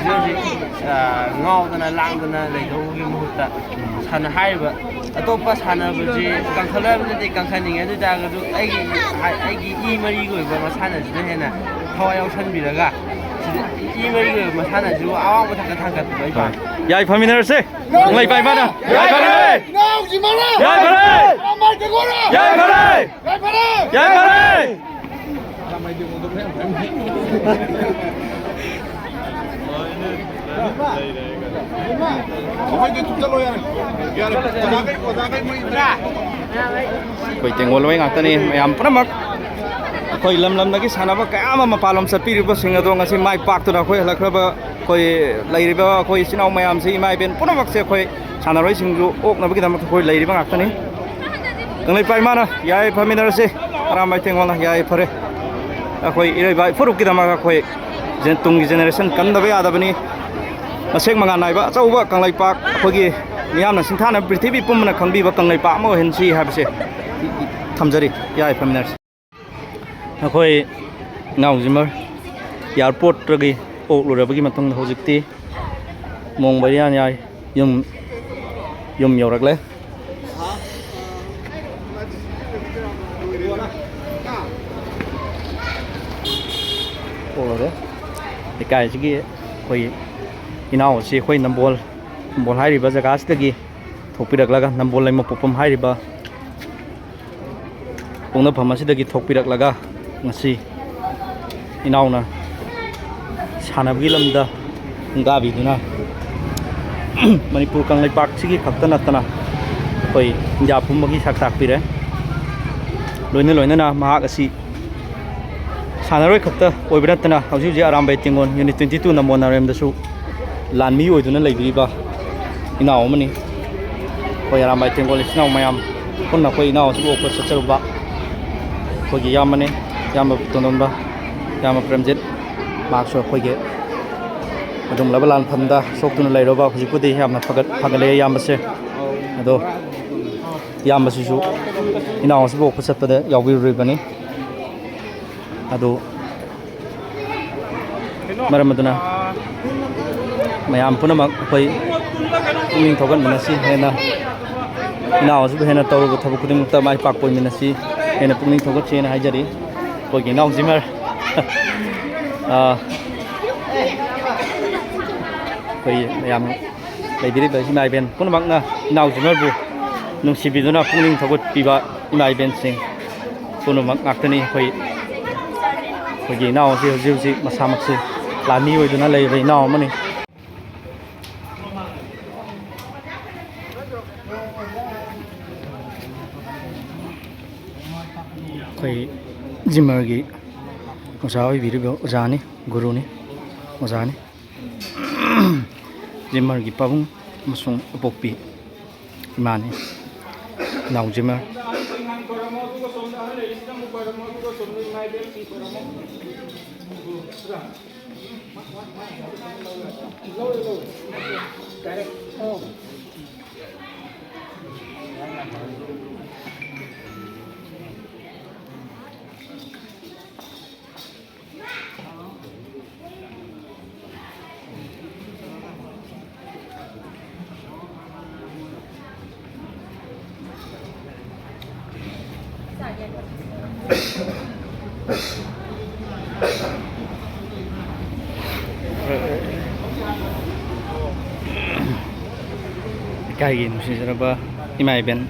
ꯍꯧꯖꯤꯛ ꯍꯧꯖꯤꯛ, ꯑ, ꯉꯥꯎꯗꯅ ꯂꯥꯡꯗꯅ ꯂꯩꯗꯧꯕꯒꯤ ꯃꯍꯨꯠꯇ ꯁꯥꯟꯅ-, ꯍꯥꯏꯔꯤꯕ ꯑꯇꯣꯞꯄ ꯁꯥꯟꯅꯕꯁꯤ ꯀꯟꯈꯠꯂꯕꯅꯗꯤ ꯀꯟꯈꯠꯅꯤꯡꯉꯦ꯫ ꯑꯗꯨ ꯑꯣꯏ ꯇꯥꯔꯒꯁꯨ ꯑꯩꯒꯤ, ꯑꯩꯒꯤ ꯏ ꯃꯔꯤꯒꯤ ꯑꯣꯏꯕ ꯃꯁꯥꯟꯅꯁꯤꯗ ꯍꯦꯟꯅ ꯊꯋꯥꯏ ꯌꯥꯎꯁꯟꯕꯤꯔꯒ, ꯁꯤꯗ ꯏ ꯃꯔꯤꯒꯤ ꯑꯣꯏꯕ ꯃꯁꯥꯟꯅꯁꯤꯕꯨ ꯑꯋꯥꯡꯕ ꯊꯥꯛꯇ ꯊꯥꯡꯒꯠꯄꯗꯣ ꯑꯩ ꯄꯥꯝꯃꯤ꯫ ꯌꯥꯏꯐꯃꯤꯟꯅꯔꯁꯦ꯫ ꯀꯪꯂꯩꯄꯥꯛ ꯏꯃꯥꯅ ꯌꯥꯏꯐꯔꯦ! ꯏꯅꯥꯎ ꯖꯤꯃꯥꯅ ꯌꯥꯏꯐꯔꯦ! ꯑꯃꯔ ꯇꯦꯒꯣꯔ! ꯌꯥꯏꯐꯔꯦ! ꯌꯥꯏꯐꯔꯦ! ꯌꯥꯏꯐꯔꯦ! ꯑꯩꯈꯣꯏ ꯇꯦꯡꯒꯣꯜ ꯂꯣꯏ ꯉꯥꯛꯇꯅꯤ꯫ ꯃꯌꯥꯝ ꯄꯨꯝꯅꯃꯛ ꯑꯩꯈꯣꯏ ꯂꯝ ꯂꯝꯗꯒꯤ ꯁꯥꯟꯅꯕ ꯀꯌꯥ ꯑꯃ ꯃꯄꯥꯟ ꯂꯝ ꯆꯠꯄꯤꯔꯤꯕꯁꯤꯡ ꯑꯗꯣ ꯉꯁꯤ ꯃꯥꯏ ꯄꯥꯛꯇꯨꯅ ꯑꯩꯈꯣꯏ ꯍꯜꯂꯛꯈ꯭ꯔꯕ ꯑꯩꯈꯣꯏ ꯂꯩꯔꯤꯕ ꯑꯩꯈꯣꯏ ꯏꯆꯤꯟ ꯏꯅꯥꯎ ꯃꯌꯥꯝꯁꯤ, ꯏꯃꯥ ꯏꯕꯦꯟ ꯄꯨꯝꯅꯃꯛꯁꯦ ꯑꯩꯈꯣꯏ ꯁꯥꯟꯅꯔꯣꯏꯁꯤꯡꯁꯨ ꯑꯣꯛꯅꯕꯒꯤꯗꯃꯛꯇ ꯑꯩꯈꯣꯏ ꯂꯩꯔꯤꯕ ꯉꯥꯛꯇꯅꯤ꯫ ꯀꯪꯂꯩꯄꯥꯛ ꯏꯃꯥꯅ ꯌꯥꯏ ꯐꯃꯤꯟꯅꯔꯁꯤ, ꯑꯔꯥꯝꯕꯥꯏ ꯊꯦꯡꯒꯣꯜꯅ ꯌꯥꯏ ꯐꯔꯦ꯫ ꯑꯩꯈꯣꯏ ꯏꯔꯩꯕꯥꯛ ꯏꯐꯨꯔꯨꯞꯀꯤꯗꯃꯛ ꯑꯩꯈꯣꯏ ꯖꯦꯟ-, ꯇꯨꯡꯒꯤ ꯖꯦꯅꯦꯔꯦꯁꯟ ꯀꯟꯗꯕ ꯌꯥꯗꯕꯅꯤ꯫ ꯃꯁꯦꯛ ꯃꯉꯥꯜ ꯅꯥꯏꯕ ꯑꯆꯧꯕ ꯀꯪꯂꯩꯄꯥꯛ, ꯑꯩꯈꯣꯏꯒꯤ ꯃꯤꯌꯥꯝꯅ ꯁꯤꯡꯊꯥꯅꯕ, ꯄ꯭ꯔꯤꯊꯤꯕꯤ ꯄꯨꯝꯕꯅ ꯈꯪꯕꯤꯕ ꯀꯪꯂꯩꯄꯥꯛ ꯑꯃ ꯑꯣꯏꯍꯟꯁꯤ ꯍꯥꯏꯕꯁꯦ ꯊꯝꯖꯔꯤ꯫ ꯌꯥꯏ ꯐꯃꯤꯟꯅꯔꯁꯤ꯫ ꯑꯩꯈꯣꯏ ꯏꯅꯥꯎ ꯖꯤꯃꯔ ꯑꯦꯌꯥꯔꯄꯣꯔꯠꯇꯒꯤ ꯑꯣꯛꯂꯨꯔꯕꯒꯤ ꯃꯇꯨꯡꯗ ꯍꯧꯖꯤꯛꯇꯤ ꯃꯣꯡ ꯕꯔꯤꯌꯥꯟ ꯌꯥꯏ ꯌꯨꯝ, ꯌꯨꯝ ꯌꯧꯔꯛꯂꯦ꯫ ꯑꯣꯛꯂꯨꯔꯦ꯫ ꯂꯩꯀꯥꯏꯁꯤꯒꯤ ꯑꯩꯈꯣꯏ ꯏꯅꯥꯎ ꯑꯁꯤ ꯑꯩꯈꯣꯏ ꯅꯝꯕꯣꯜ, ꯅꯝꯕꯣꯜ ꯍꯥꯏꯔꯤꯕ ꯖꯒꯥꯁꯤꯗꯒꯤ ꯊꯣꯛꯄꯤꯔꯛꯂꯒ ꯅꯝꯕꯣꯜ ꯂꯩꯃꯄꯣꯛꯄꯝ ꯍꯥꯏꯔꯤꯕ ꯄꯣꯛꯅꯐꯝ ꯑꯁꯤꯗꯒꯤ ꯊꯣꯛꯄꯤꯔꯛꯂꯒ ꯉꯁꯤ ꯏꯅꯥꯎꯅ ꯁꯥꯟꯅꯕꯒꯤ ꯂꯝꯗ ꯈꯣꯡꯗꯥꯕꯤꯗꯨꯅ ꯃꯅꯤꯄꯨꯔ ꯀꯪꯂꯩꯄꯥꯛꯁꯤꯒꯤ ꯈꯛꯇ ꯅꯠꯇꯅ ꯑꯩꯈꯣꯏ ꯏꯟꯗꯤꯌꯥ ꯄꯨꯝꯕꯒꯤ ꯁꯛ ꯇꯥꯛꯄꯤꯔꯦ꯫ ꯂꯣꯏꯅ ꯂꯣꯏꯅꯅ ꯃꯍꯥꯛ ꯑꯁꯤ ꯁꯥꯟꯅꯔꯣꯏ ꯈꯛꯇ ꯑꯣꯏꯕ ꯅꯠꯇꯅ ꯍꯧꯖꯤꯛ ꯍꯧꯖꯤꯛ ꯑꯔꯥꯝꯕꯥꯏ ꯇꯦꯡꯒꯣꯜ ꯌꯨꯅꯤꯠ twenty two ꯅꯝꯕꯣꯜ ꯅꯥꯔꯦꯝꯗꯁꯨ ꯂꯥꯟꯃꯤ ꯑꯣꯏꯗꯨꯅ ꯂꯩꯕꯤꯔꯤꯕ ꯏꯅꯥꯎ ꯑꯃꯅꯤ꯫ ꯑꯩꯈꯣꯏ ꯑꯔꯥꯝꯕꯥꯏ ꯇꯦꯡꯒꯣꯜ ꯏꯆꯤꯟ ꯏꯅꯥꯎ ꯃꯌꯥꯝ ꯄꯨꯟꯅ ꯑꯩꯈꯣꯏ ꯏꯅꯥꯎ ꯑꯁꯤꯕꯨ ꯑꯣꯛꯄ ꯆꯠꯆꯔꯨꯕ ꯑꯩꯈꯣꯏꯒꯤ ꯏꯌꯥꯝꯕꯅꯤ, ꯏꯌꯥꯝꯕ ꯇꯣꯟꯗꯣꯟꯕ, ꯏꯌꯥꯝꯕ ꯄ꯭ꯔꯦꯝꯖꯤꯠ, ꯃꯍꯥꯛꯁꯨ ꯑꯩꯈꯣꯏꯒꯤ ꯑꯗꯨꯒꯨꯝꯂꯕ ꯂꯥꯟꯐꯝꯗ ꯁꯣꯛꯇꯨꯅ ꯂꯩꯔꯨꯕ, ꯍꯧꯖꯤꯛꯄꯨꯗꯤ ꯌꯥꯝꯅ ꯐꯒꯠ-, ꯐꯒꯠꯂꯦ ꯏꯌꯥꯝꯕꯁꯦ꯫ ꯑꯗꯣ ꯏꯌꯥꯝꯕꯁꯤꯁꯨ ꯏꯅꯥꯎ ꯑꯁꯤꯕꯨ ꯑꯣꯛꯄ ꯆꯠꯄꯗ ꯌꯥꯎꯕꯤꯔꯨꯔꯤꯕꯅꯤ꯫ ꯑꯗꯨ ꯃꯔꯝ ꯑꯗꯨꯅ ꯃꯌꯥꯝ ꯄꯨꯝꯅꯃꯛ ꯑꯩꯈꯣꯏ ꯄꯨꯛꯅꯤꯡ ꯊꯧꯒꯠꯃꯤꯟꯅꯁꯤ, ꯍꯦꯟꯅ ꯏꯅꯥꯎ ꯑꯁꯤꯕꯨ ꯍꯦꯟꯅ ꯇꯧꯔꯨꯕ ꯊꯕꯛ ꯈꯨꯗꯤꯡꯃꯛꯇ ꯃꯥꯏ ꯄꯥꯛꯄ ꯑꯣꯏꯃꯤꯟꯅꯁꯤ ꯍꯥꯏꯅ ꯄꯨꯛꯅꯤꯡ ꯊꯧꯒꯠꯁꯦꯅ ꯍꯥꯏꯖꯔꯤ꯫ ꯑꯩꯈꯣꯏꯒꯤ ꯏꯅꯥꯎ ꯖꯤꯃꯔ, ꯑꯥ, ꯑꯩꯈꯣꯏ ꯃꯌꯥꯝ ꯂꯩꯕꯤꯔꯤꯕ ꯏꯃꯥ ꯏꯕꯦꯟ ꯄꯨꯝꯅꯃꯛꯅ ꯏꯅꯥꯎ ꯖꯤꯃꯔꯕꯨ ꯅꯨꯡꯁꯤꯕꯤꯗꯨꯅ ꯄꯨꯛꯅꯤꯡ ꯊꯧꯒꯠꯄꯤꯕ ꯏꯃꯥ ꯏꯕꯦꯟꯁꯤꯡ ꯄꯨꯝꯅꯃꯛ ꯉꯥꯛꯇꯅꯤ꯫ ꯑꯩꯈꯣꯏ, ꯑꯩꯈꯣꯏꯒꯤ ꯏꯅꯥꯎ ꯑꯁꯤ ꯍꯧꯖꯤꯛ ꯍꯧꯖꯤꯛ ꯃꯁꯥꯃꯛꯁꯤ ꯂꯥꯟꯃꯤ ꯑꯣꯏꯗꯨꯅ ꯂꯩꯔꯤꯕ ꯏꯅꯥꯎ ꯑꯃꯅꯤ꯫ ꯑꯩꯈꯣꯏ ꯖꯤꯝꯃꯔꯒꯤ ꯑꯣꯖꯥ ꯑꯣꯏꯕꯤꯔꯤꯕ ꯑꯣꯖꯥꯅꯤ, ꯒꯨꯔꯨꯅꯤ, ꯑꯣꯖꯥꯅꯤ꯫ ꯖꯤꯝꯃꯔꯒꯤ ꯄꯥꯕꯨꯡ ꯑꯃꯁꯨꯡ ꯑꯄꯣꯛꯄꯤ ꯏꯃꯥꯅꯤ, ꯏꯅꯥꯎ ꯖꯤꯝꯃꯔ꯫ ꯈꯣꯏꯔꯝꯃꯣ, ꯑꯗꯨꯒ ꯁꯣꯝꯗ ꯑꯍꯜ ꯂꯩꯔꯤꯁꯤꯗ ꯑꯃꯨꯛ ꯈꯣꯏꯔꯝꯃꯣ, ꯑꯗꯨꯒ ꯁꯣꯝꯗ ꯏꯃꯥ ꯏꯕꯦꯜꯁꯤꯡ ꯈꯣꯏꯔꯝꯃꯣ꯫ ꯂꯧꯔꯦ, ꯂꯧꯔꯦ꯫ Direct꯫ ꯑꯣ꯫ ꯂꯩꯀꯥꯏꯒꯤ ꯅꯨꯡꯁꯤꯖꯔꯕ ꯏꯃꯥ ꯏꯕꯦꯟ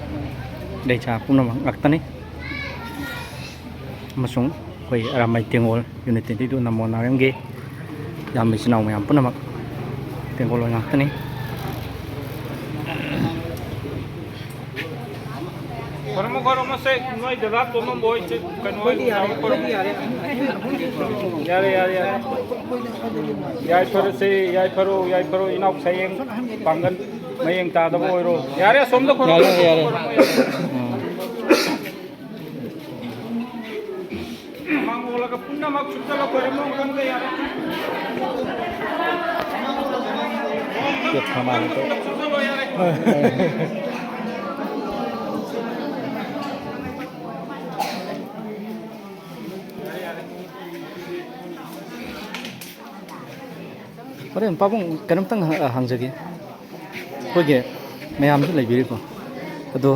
ꯂꯩꯁꯥ ꯄꯨꯝꯅꯃꯛ ꯉꯥꯛꯇꯅꯤ꯫ ꯑꯃꯁꯨꯡ ꯑꯩꯈꯣꯏ ꯑꯔꯥꯃꯩ ꯇꯦꯡꯒꯣꯜ unit twenty two ꯅꯝꯕꯣꯜ ꯅꯥꯎꯔꯦꯝꯒꯤ ꯏꯌꯥꯝꯕ ꯏꯆꯤꯟ ꯏꯅꯥꯎ ꯃꯌꯥꯝ ꯄꯨꯝꯅꯃꯛ ꯇꯦꯡꯒꯣꯜ ꯉꯥꯛꯇꯅꯤ꯫ ꯈꯣꯏꯔꯝꯃꯣ, ꯈꯣꯏꯔꯝꯃꯣꯁꯦ, ꯅꯣꯏ ꯗꯗꯥ ꯇꯣꯝꯕꯝꯕ ꯍꯣꯏ, ꯆꯦ, ꯀꯩꯅꯣ ꯍꯣꯏ, ꯌꯥꯔꯦ, ꯈꯣꯏꯔꯝꯃꯣ꯫ ꯑꯩꯈꯣꯏꯗꯤ ꯌꯥꯔꯦ, ꯑꯍꯨꯝ ꯁꯨꯔꯦ꯫ ꯌꯥꯔꯦ, ꯌꯥꯔꯦ, ꯌꯥꯔꯦ꯫ ꯌꯥꯏꯐꯔꯁꯦ, ꯌꯥꯏꯐꯔꯣ, ꯌꯥꯏꯐꯔꯣ, ꯏꯅꯥꯎ ꯁꯌꯦꯡ ꯄꯥꯡꯒꯜ ꯃꯌꯦꯡ ꯇꯥꯗꯕ ꯑꯣꯏꯔꯣ꯫ ꯌꯥꯔꯦ, ꯑꯁꯣꯝꯗ ꯈꯣꯏꯔꯝꯃꯣ, ꯌꯥꯔꯦ, ꯌꯥꯔꯦ꯫ ꯈꯣꯏꯔꯝꯃꯣ, ꯌꯥꯔꯦ꯫ ꯎꯝ꯫ ꯃꯥꯡꯒꯣꯜꯂꯒ ꯄꯨꯝꯅꯃꯛ ꯆꯨꯞꯁꯜꯂ ꯈꯣꯏꯔꯝꯃꯣ, ꯑꯃꯨꯛꯇꯪꯗ ꯌꯥꯔꯦ꯫ ꯆꯨꯞꯁꯜꯂꯣ ꯌꯥꯔꯦ꯫ ꯍꯣꯔꯦꯟ ꯄꯥꯕꯨꯡ ꯀꯩꯅꯣꯝꯇꯪ ꯍ-, ꯍꯪꯖꯒꯦ꯫ ꯑꯩꯈꯣꯏꯒꯤ ꯃꯌꯥꯝꯁꯨ ꯂꯩꯕꯤꯔꯤꯀꯣ, ꯑꯗꯣ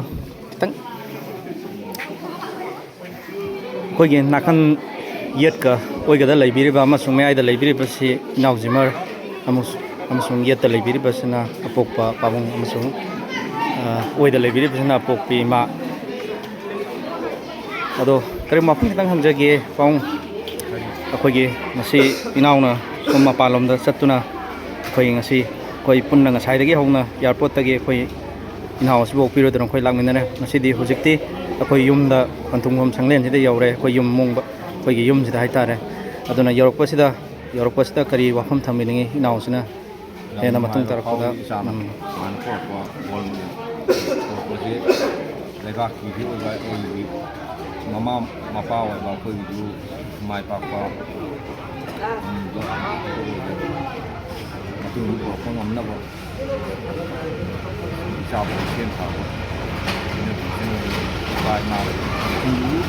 ꯈꯤꯇꯪ ꯑꯩꯈꯣꯏꯒꯤ ꯅꯥꯀꯟ ꯌꯦꯠꯀ ꯑꯣꯏꯒꯗ ꯂꯩꯕꯤꯔꯤꯕ ꯑꯃꯁꯨꯡ ꯃꯌꯥꯏꯗ ꯂꯩꯕꯤꯔꯤꯕꯁꯤ ꯏꯅꯥꯎ ꯖꯤꯃꯔ ꯑꯃꯁꯨ-, ꯑꯃꯁꯨꯡ ꯌꯦꯠꯇ ꯂꯩꯕꯤꯔꯤꯕꯁꯤꯅ ꯑꯄꯣꯛꯄ ꯄꯥꯕꯨꯡ ꯑꯃꯁꯨꯡ, ꯑ, ꯑꯣꯏꯗ ꯂꯩꯕꯤꯔꯤꯕꯁꯤꯅ ꯑꯄꯣꯛꯄꯤ ꯏꯃꯥ꯫ ꯑꯗꯣ ꯀꯔꯤꯒꯨꯝꯕ ꯋꯥꯐꯝ ꯈꯤꯇꯪ ꯍꯪꯖꯒꯦ ꯄꯥꯕꯨꯡ꯫ ꯑꯩꯈꯣꯏꯒꯤ ꯉꯁꯤ ꯏꯅꯥꯎꯅ ꯁꯣꯝ ꯃꯄꯥꯟꯂꯣꯝꯗ ꯆꯠꯇꯨꯅ ꯑꯩꯈꯣꯏ ꯉꯁꯤ ꯑꯩꯈꯣꯏ ꯄꯨꯟꯅ ꯉꯁꯥꯏꯗꯒꯤ ꯍꯧꯅ ꯑꯦꯌꯥꯔꯄꯣꯔꯠꯇꯒꯤ ꯑꯩꯈꯣꯏ ꯏꯅꯥꯎ ꯑꯁꯤꯕꯨ ꯑꯣꯛꯄꯤꯔꯣꯏꯗꯅ ꯑꯩꯈꯣꯏ ꯂꯥꯛꯃꯤꯟꯅꯔꯦ꯫ ꯉꯁꯤꯗꯤ ꯍꯧꯖꯤꯛꯇꯤ ꯑꯩꯈꯣꯏ ꯌꯨꯝꯗ, ꯄꯟꯊꯨꯡꯐꯝ ꯁꯪꯂꯦꯟꯁꯤꯗ ꯌꯧꯔꯦ, ꯑꯩꯈꯣꯏ ꯌꯨꯝ ꯃꯣꯡꯕ, ꯑꯩꯈꯣꯏꯒꯤ ꯌꯨꯝꯁꯤꯗ ꯍꯥꯏꯇꯥꯔꯦ꯫ ꯑꯗꯨꯅ ꯌꯧꯔꯛꯄꯁꯤꯗ, ꯌꯧꯔꯛꯄꯁꯤꯗ ꯀꯔꯤ ꯋꯥꯐꯝ ꯊꯝꯕꯤꯅꯤꯡꯉꯤ ꯏꯅꯥꯎꯁꯤꯅ ꯌꯥꯝ ꯍꯦꯟꯅ ꯃꯇꯨꯡ ꯅꯨꯡꯉꯥꯏꯕ ꯇꯥꯔꯛꯄꯗ? ꯐꯥꯎꯏ, ꯏꯆꯥꯅ ꯎꯝ꯫ ꯁꯨꯃꯥꯏꯅ ꯄꯨꯔꯛꯄ ꯕꯣꯜ ꯄꯨꯔꯛꯄꯁꯦ ꯂꯩꯕꯥꯛꯀꯤꯗꯤ ꯑꯣꯏꯕ ꯑꯩꯈꯣꯏꯒꯤ ꯃꯃꯥ ꯃꯄꯥ ꯑꯣꯏꯕ ꯑꯩꯈꯣꯏꯒꯤꯁꯨ ꯃꯥꯏ ꯄꯥꯛꯄ, ꯎꯝ, ꯃꯇꯨꯡ ꯄꯨꯔꯛꯄ ꯉꯝꯅꯕ ꯏꯆꯥꯕꯨ ꯁꯦꯝ ꯁꯥꯕ, ꯏꯄꯥ ꯏꯃꯥ ꯊꯝꯕꯤꯌꯨ꯫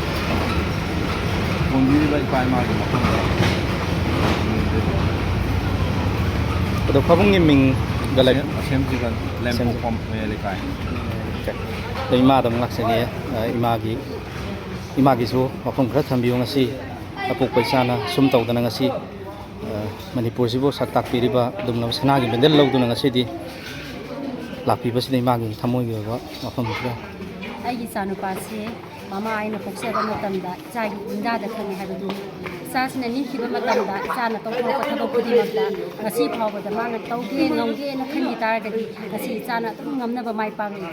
ꯊꯣꯟꯕꯤꯔꯤꯕ ꯏꯄꯥ ꯏꯃꯥꯒꯤ ꯃꯐꯝꯗ ꯑꯗꯣ ꯄꯥꯕꯨꯡꯒꯤ ꯃꯤꯡꯒ ꯂꯩ-, ꯑꯁꯦꯝ ꯖꯤꯕꯟ, ꯂꯦꯝꯄꯣꯛꯐꯝ ꯃꯌꯥꯏ ꯂꯩꯀꯥꯏ꯫ ꯑꯗꯣ ꯏꯃꯥꯗ ꯑꯃꯨꯛ ꯂꯥꯛꯆꯒꯦ꯫ ꯑ, ꯏꯃꯥꯒꯤ, ꯏꯃꯥꯒꯤꯁꯨ ꯋꯥꯐꯝ ꯈꯔ ꯊꯝꯕꯤꯌꯨ꯫ ꯉꯁꯤ ꯑꯄꯣꯛꯄ ꯏꯆꯥꯅ ꯁꯨꯝ ꯇꯧꯗꯅ ꯉꯁꯤ, ꯑ, ꯃꯅꯤꯄꯨꯔꯁꯤꯕꯨ ꯁꯛ ꯇꯥꯛꯄꯤꯔꯤꯕ, ꯑꯗꯨꯒꯨꯝꯂꯕ ꯁꯅꯥꯒꯤ ꯃꯦꯗꯜ ꯂꯧꯗꯨꯅ ꯉꯁꯤꯗꯤ ꯂꯥꯛꯄꯤꯕꯁꯤꯗ ꯏꯃꯥꯒꯤ ꯊꯃꯣꯏꯒꯤ ꯑꯣꯏꯕ ꯋꯥꯐꯝ ꯈꯔ꯫ ꯑꯩꯒꯤ ꯏꯆꯥꯅꯨꯄꯥꯁꯦ ꯃꯃꯥ ꯑꯩꯅ ꯄꯣꯛꯆꯕ ꯃꯇꯝꯗ ꯏꯆꯥꯒꯤ ꯏꯟꯗꯥꯗ ꯈꯪꯉꯦ ꯍꯥꯏꯕꯗꯨꯅꯤ꯫ ꯏꯆꯥꯁꯤꯅ ꯅꯤꯡꯈꯤꯕ ꯃꯇꯝꯗ ꯏꯆꯥꯅ ꯇꯧꯊꯣꯔꯛꯄ ꯊꯕꯛ ꯈꯨꯗꯤꯡꯃꯛꯇ ꯉꯁꯤ ꯐꯥꯎꯕꯗ ꯃꯥꯅ ꯇꯧꯒꯦ ꯉꯝꯒꯦꯅ ꯈꯟꯈꯤ ꯇꯥꯔꯒꯗꯤ ꯉꯁꯤ ꯏꯆꯥꯅ ꯑꯗꯨꯝ ꯉꯝꯅꯕ ꯃꯥꯏ ꯄꯥꯛꯂꯤ꯫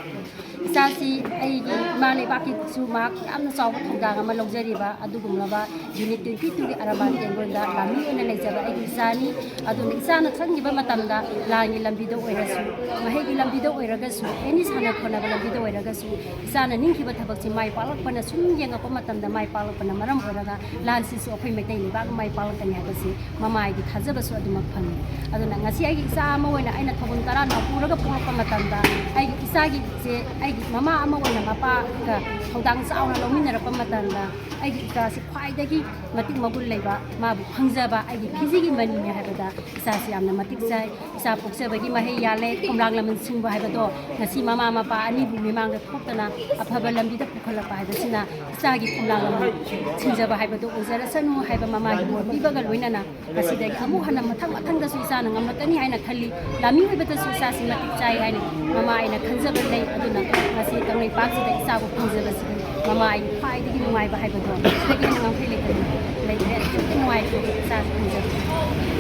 ꯏꯆꯥꯁꯤ ꯑꯩꯒꯤ ꯏꯃꯥ ꯂꯩꯕꯥꯛꯀꯤꯁꯨ ꯃꯍꯥꯛ ꯌꯥꯝꯅ ꯆꯥꯎꯕ ꯊꯧꯗꯥꯡ ꯑꯃ ꯂꯧꯖꯔꯤꯕ ꯑꯗꯨꯒꯨꯝꯂꯕ ꯌꯨꯅꯤꯠ ꯇ꯭ꯋꯦꯟꯇꯤ ꯇꯨꯒꯤ ꯑꯔꯥꯕꯥꯟ ꯇꯦꯡꯒꯣꯟꯗ ꯂꯥꯟꯃꯤ ꯑꯣꯏꯅ ꯂꯩꯖꯕ ꯑꯩꯒꯤ ꯏꯆꯥꯅꯤ꯫ ꯑꯗꯨꯅ ꯏꯆꯥꯅ ꯈꯟꯈꯤꯕ ꯃꯇꯝꯗ ꯂꯥꯟꯒꯤ ꯂꯝꯕꯤꯗ ꯑꯣꯏꯔꯁꯨ, ꯃꯍꯩꯒꯤ ꯂꯝꯕꯤꯗ ꯑꯣꯏꯔꯒꯁꯨ, ꯑꯦꯅꯤ ꯁꯥꯟꯅ ꯈꯣꯠꯅꯕ ꯂꯝꯕꯤꯗ ꯑꯣꯏꯔꯒꯁꯨ, ꯏꯆꯥꯅ ꯅꯤꯡꯈꯤꯕ ꯊꯕꯛꯁꯤ ꯃꯥꯏ ꯄꯥꯛꯂꯛꯄꯅ ꯁꯨꯝ ꯌꯦꯡꯉꯛꯄ ꯃꯇꯝꯗ ꯃꯥꯏ ꯄꯥꯛꯂꯛꯄꯅ ꯃꯔꯝ ꯑꯣꯏꯔꯒ ꯂꯥꯟꯁꯤꯁꯨ ꯑꯩꯈꯣꯏ ꯃꯩꯇꯩ ꯂꯩꯕꯥꯛꯅ ꯃꯥꯏ ꯄꯥꯛꯂꯛꯀꯅꯤ ꯍꯥꯏꯕꯁꯤ ꯃꯃꯥꯒꯤ ꯊꯥꯖꯕꯁꯨ ꯑꯗꯨꯃꯛ ꯐꯪꯉꯤ꯫ ꯑꯗꯨꯅ ꯉꯁꯤ ꯑꯩꯒꯤ ꯏꯆꯥ ꯑꯃ ꯑꯣꯏꯅ ꯑꯩꯅ ꯊꯧꯒꯜ ꯇꯔꯥ ꯅꯥꯎꯄꯨꯔꯒ ꯄꯣꯛꯂꯛꯄ ꯃꯇꯝꯗ ꯑꯩꯒꯤ ꯏꯆꯥꯒꯤꯁꯦ ꯑꯩꯒꯤ ꯃꯃꯥ ꯑꯃ ꯑꯣꯏꯅ ꯃꯄꯥꯒ ꯊꯧꯗꯥꯡ ꯆꯥꯎꯅ ꯂꯧꯃꯤꯟꯅꯔꯛꯄ ꯃꯇꯝꯗ ꯑꯩꯒꯤ ꯏꯆꯥꯁꯤ ꯈ꯭ꯋꯥꯏꯗꯒꯤ ꯃꯇꯤꯛ ꯃꯒꯨꯟ ꯂꯩꯕ, ꯃꯥꯕꯨ ꯈꯪꯖꯕ ꯑꯩꯒꯤ ꯐꯤꯖꯤꯒꯤ ꯃꯅꯤꯅꯤ ꯍꯥꯏꯕꯗ ꯏꯆꯥꯁꯤ ꯌꯥꯝꯅ ꯃꯇꯤꯛ ꯆꯥꯏ꯫ ꯏꯆꯥ ꯄꯣꯛꯆꯕꯒꯤ ꯃꯍꯩ ꯌꯥꯜꯂꯦ꯫ ꯈꯣꯝꯂꯥꯡ ꯂꯃꯟ ꯁꯤꯡꯕ ꯍꯥꯏꯕꯗꯣ ꯉꯁꯤ ꯃꯃꯥ ꯃꯄꯥ ꯑꯅꯤꯕꯨ ꯃꯤꯃꯥꯡꯗ ꯊꯣꯛꯇꯅ ꯑꯐꯕ ꯂꯝꯕꯤꯗ ꯄꯨꯈꯠꯂꯛꯄ ꯍꯥꯏꯕꯁꯤꯅ ꯏꯆꯥꯒꯤ ꯈꯣꯝꯂꯥꯡ ꯂꯃꯟ ꯁꯤꯡꯖꯕ ꯍꯥꯏꯕꯗꯣ ꯑꯣꯏꯖꯔꯁꯅꯨ ꯍꯥꯏꯕ ꯃꯃꯥꯒꯤ ꯃꯣꯠ ꯄꯤꯕꯒ ꯂꯣꯏꯅꯅ ꯉꯁꯤꯗꯒꯤ ꯑꯃꯨꯛ ꯍꯟꯅ ꯃꯊꯪ ꯃꯊꯪꯗꯁꯨ ꯏꯆꯥꯅ ꯉꯝꯂꯛꯀꯅꯤ ꯍꯥꯏꯅ ꯈꯜꯂꯤ꯫ ꯂꯥꯟꯃꯤ ꯑꯣꯏꯕꯗꯁꯨ ꯏꯆꯥꯁꯤ ꯃꯇꯤꯛ ꯆꯥꯏ ꯍꯥꯏꯅ ꯃꯃꯥ ꯑꯩꯅ ꯈꯟꯖꯕ ꯂꯩ꯫ ꯑꯗꯨꯅ ꯉꯁꯤ ꯀꯪꯂꯩꯄꯥꯛꯁꯤꯗ ꯏꯆꯥꯕꯨ ꯐꯪꯖꯕꯁꯤꯗꯤ ꯃꯃꯥ ꯑꯩꯒꯤ ꯈ꯭ꯋꯥꯏꯗꯒꯤ ꯅꯨꯡꯉꯥꯏꯕ ꯍꯥꯏꯕꯗꯣ ꯁꯤꯗꯒꯤ ꯍꯦꯟꯅ ꯉꯝꯈꯩ ꯂꯩꯇꯅ ꯂꯩꯈ꯭ꯔꯦ꯫ ꯑꯗꯨꯛꯀꯤ ꯅꯨꯡꯉꯥꯏꯕ ꯏꯆꯥꯁꯤ ꯐꯪꯖꯕ꯫